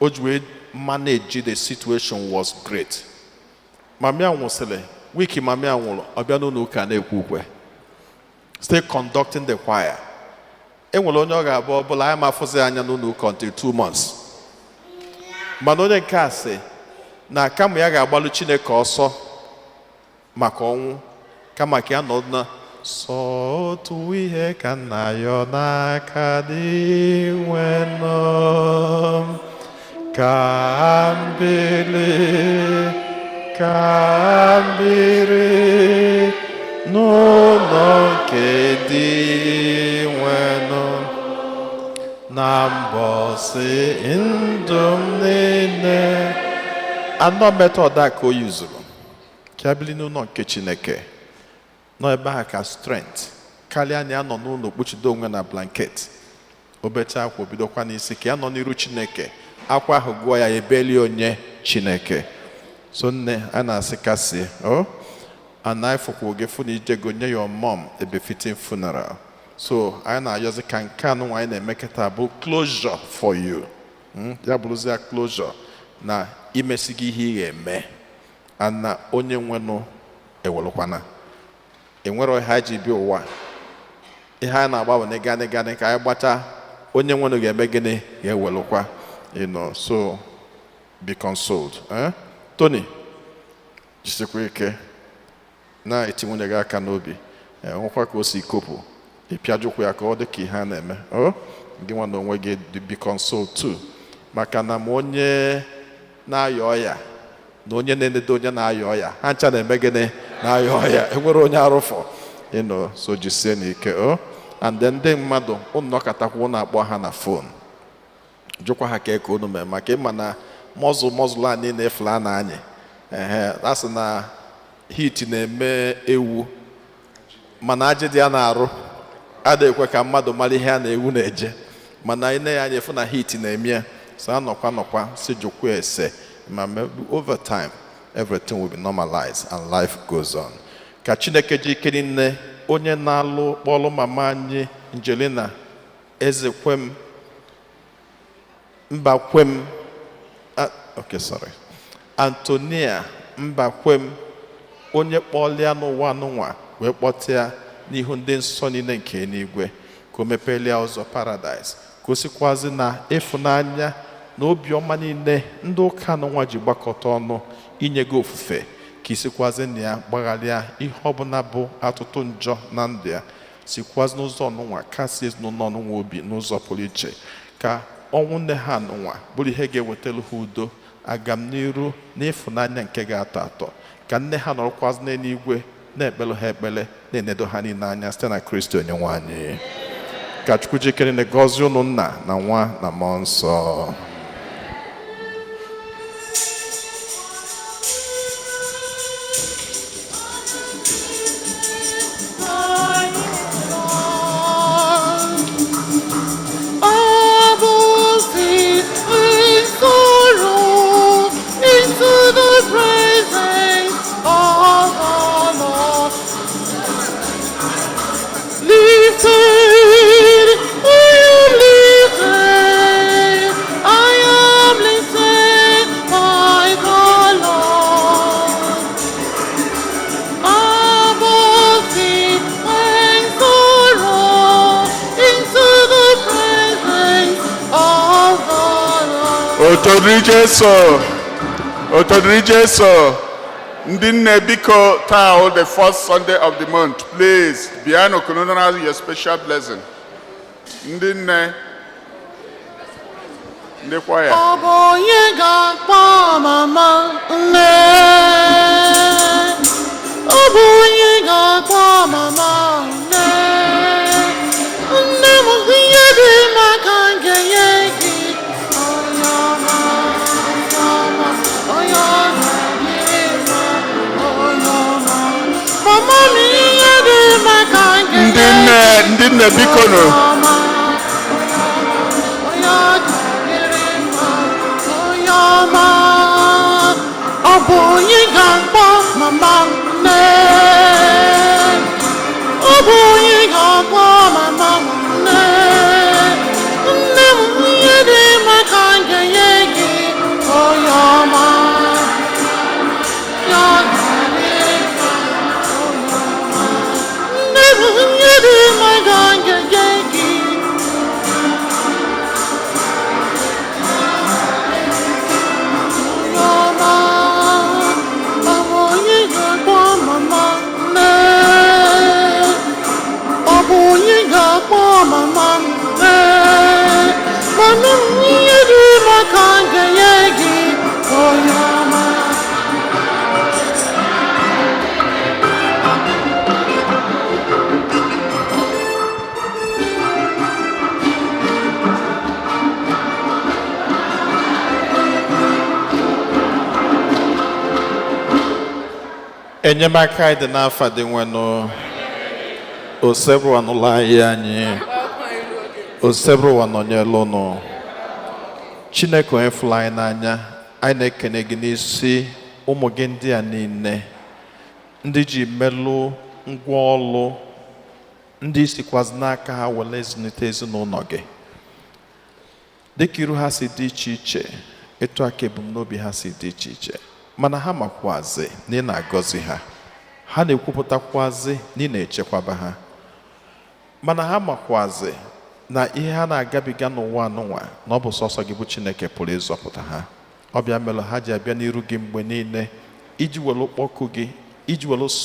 o ji wee manage the situation was great. Mami a nwụsịrị, wiki mami a nwụrụ, ọ bịa n'ụlọ ụka na-ekwu ukwe. Still conducting the choir. E nwere onye ọ ga-abụ ọbụla anyị ma afụzi anya n'ụlọ ụka until 2 months. Mana onye nke a sị na kama ya ga-agbalụ Chineke ọsọ maka ọnwụ, kama ka ya nọ na sọ otu ihe ka nna ya n'aka dị nwenụ, ka m bili, ka m biri n'ụlọ nke dị nwenụ na mbọsị ndụ m niile. Anọ method a ka o yuzuru ka ya bili n'ụlọ nke Chineke, nọ ebe ahụ ka strength karịa na ya nọ n'ụlọ kpuchido onwe na blanket, obecha akwa, obidokwa n'isi. Ka ya nọ n'iru Chineke, akwa ahụ gụọ ya, ebeli onye Chineke. So nne, a na-asị kasie o and anyị fụkwa oge fụ na ijego nye your mom a befitting funeral. So anyị na-ayọzi ka nke anụ anyị na-eme kịta bụ closure for you. Ya bụrụzi ya closure. Na imesi gị ihe ị ga-eme ana onye nwenụ ewelụkwana enwero ihe anyị ji bịa ụwa. Ihe a na-agba bụ n'ịganị ganị ka anyị gbata onye nwenụ ga-eme gịnị ga-ewelụkwa. So be consoled, eh? Tony, jisikwa ike na-eti nwunye gị aka n'obi. Nwekwa ka o si kopụ ịpịajụkwa ya ka ọ dị ka ihe a na-eme o gị nwa na onwe gị be consoled too, maka na ma onye na-aya ọya na onye na-enedo onye na-aya ọya, ha ncha na-eme gịnị na-aya ọya. Enwere onye arụfọ. So jisie n'ike o. And then ndị mmadụ unu nọkọtakwa, unu akpọ ha na phone, jụkwa ha ka eke unu mee, maka ịma na mọzụ mọzụlụ a niile efula na anyị ehe a sị na heat na-eme ewu, mana ajị dị ya na-arụ ada ekwe ka mmadụ mara ihe a na-ewu na-eje, mana anyị na ya anya efu na heat na-eme ya. So anọkwa nọkwa si jụkwa ese ma over time everything will be normalized and life goes on. Ka Chineke ji ike niile, onye na-alụ kpọlụ mama anyị Angelina Ezekwem Mbakwem, ah, okay, sorry, Antonia Mbakwem, onye kpọlịa n'ụwa n'ụwa wee kpọtịa n'ihu ndị nsọ niile nke eluigwe, ka o mepelia ụzọ paradise, ka o sikwazi na ịfụnanya na obiọma niile ndị ụka n'ụwa ji gbakọta ọnụ inye gị ofufe, ka isikwazi na ya gbagharịa ihe ọbụla bụ atụtụ njọ na ndụ ya, sikwazi n'ụzọ ọnụnwa kasị ezinụlọ ọnụnwa obi n'ụzọ pụrụ iche, ka ọnwụ nne ha nụnwa bụrụ ihe ga-ewetara ha udo, agamniru na ịfụnanya nke ga-atọ atọ, ka nne ha nọrọkwazị n'eluigwe na-ekpere ha ekpere, na-enedo ha niile anya, site na Kristi onye nwe anyị. Ka Chukwu jikere na gọzie unu, Nna na Nwa na Mmụọ Nsọ. Above in sorrow into the presence of the Lord. Lifted, I am lifted, I am lifted by the Lord. Above sin and sorrow into the presence of the Lord. Otito dịrị Jesu. Otito dịrị Jesu. Ndị nne, biko, taa o the first Sunday of the month. Please, bịanụ kununara your special blessing. Ndị nne, ndị kwaya. Ọ bụ onye ga-akpọ mama nne? Ọ bụ onye ga-akpọ mama nne? Nne m, ihe dị mma ka m ga-enye gị. Onye ọma, onye ọma, onye ọ ga-adị mma, onye ọma. Mama m, ihe dị mma ka m Ndị ga-enye nne, ndị nne, biko nụ. Onye ọma, onye ọ ga-adịrị mma, onye ọma. Ọ bụ onye ga-akpọ mama nne? Ọ bụ onye ga-akpọ mama nne? Nne m, ihe dị mma ka m ga-enye gị. Onye ọma, ya ga-adịrị mma, onye ọma. Nne m, ihe dị mma ka m ga-enye gị. Onye ọma, ọ bụ onye ga-akpọ mama nne? Ọ bụ onye ga-akpọ mama nne? Mama m, ihe dị mma ka m ga-enye gị. Onye ọma. Enyemaka anyị dị n'afa dị nwenụ Osebụwa n'ụlọ anyị anyị Osebụwa nọnyere ụnụ. Chineke onye fụrụ anyị n'anya, anyị na-ekene gị n'isi ụmụ gị ndị a niile, ndị ji melụ ngwa ọlụ, ndị sikwazi n'aka ha were zụlite ezinụlọ gị dịka iru ha si dị iche iche. Etu aka ebumnobi ha si dị iche iche, mana ha makwazi na ị na-agọzi ha. Ha na-ekwupụtakwazi na ị na-echekwaba ha, mana ha makwazi na ihe ha na-agabiga n'ụwa anụnwa, na ọ bụ sọsọ gị bụ Chineke pụrụ ịzọpụta ha. Ọ bịa mere ha ji abịa n'iru gị mgbe niile iji were kpọku gị, iji were sọ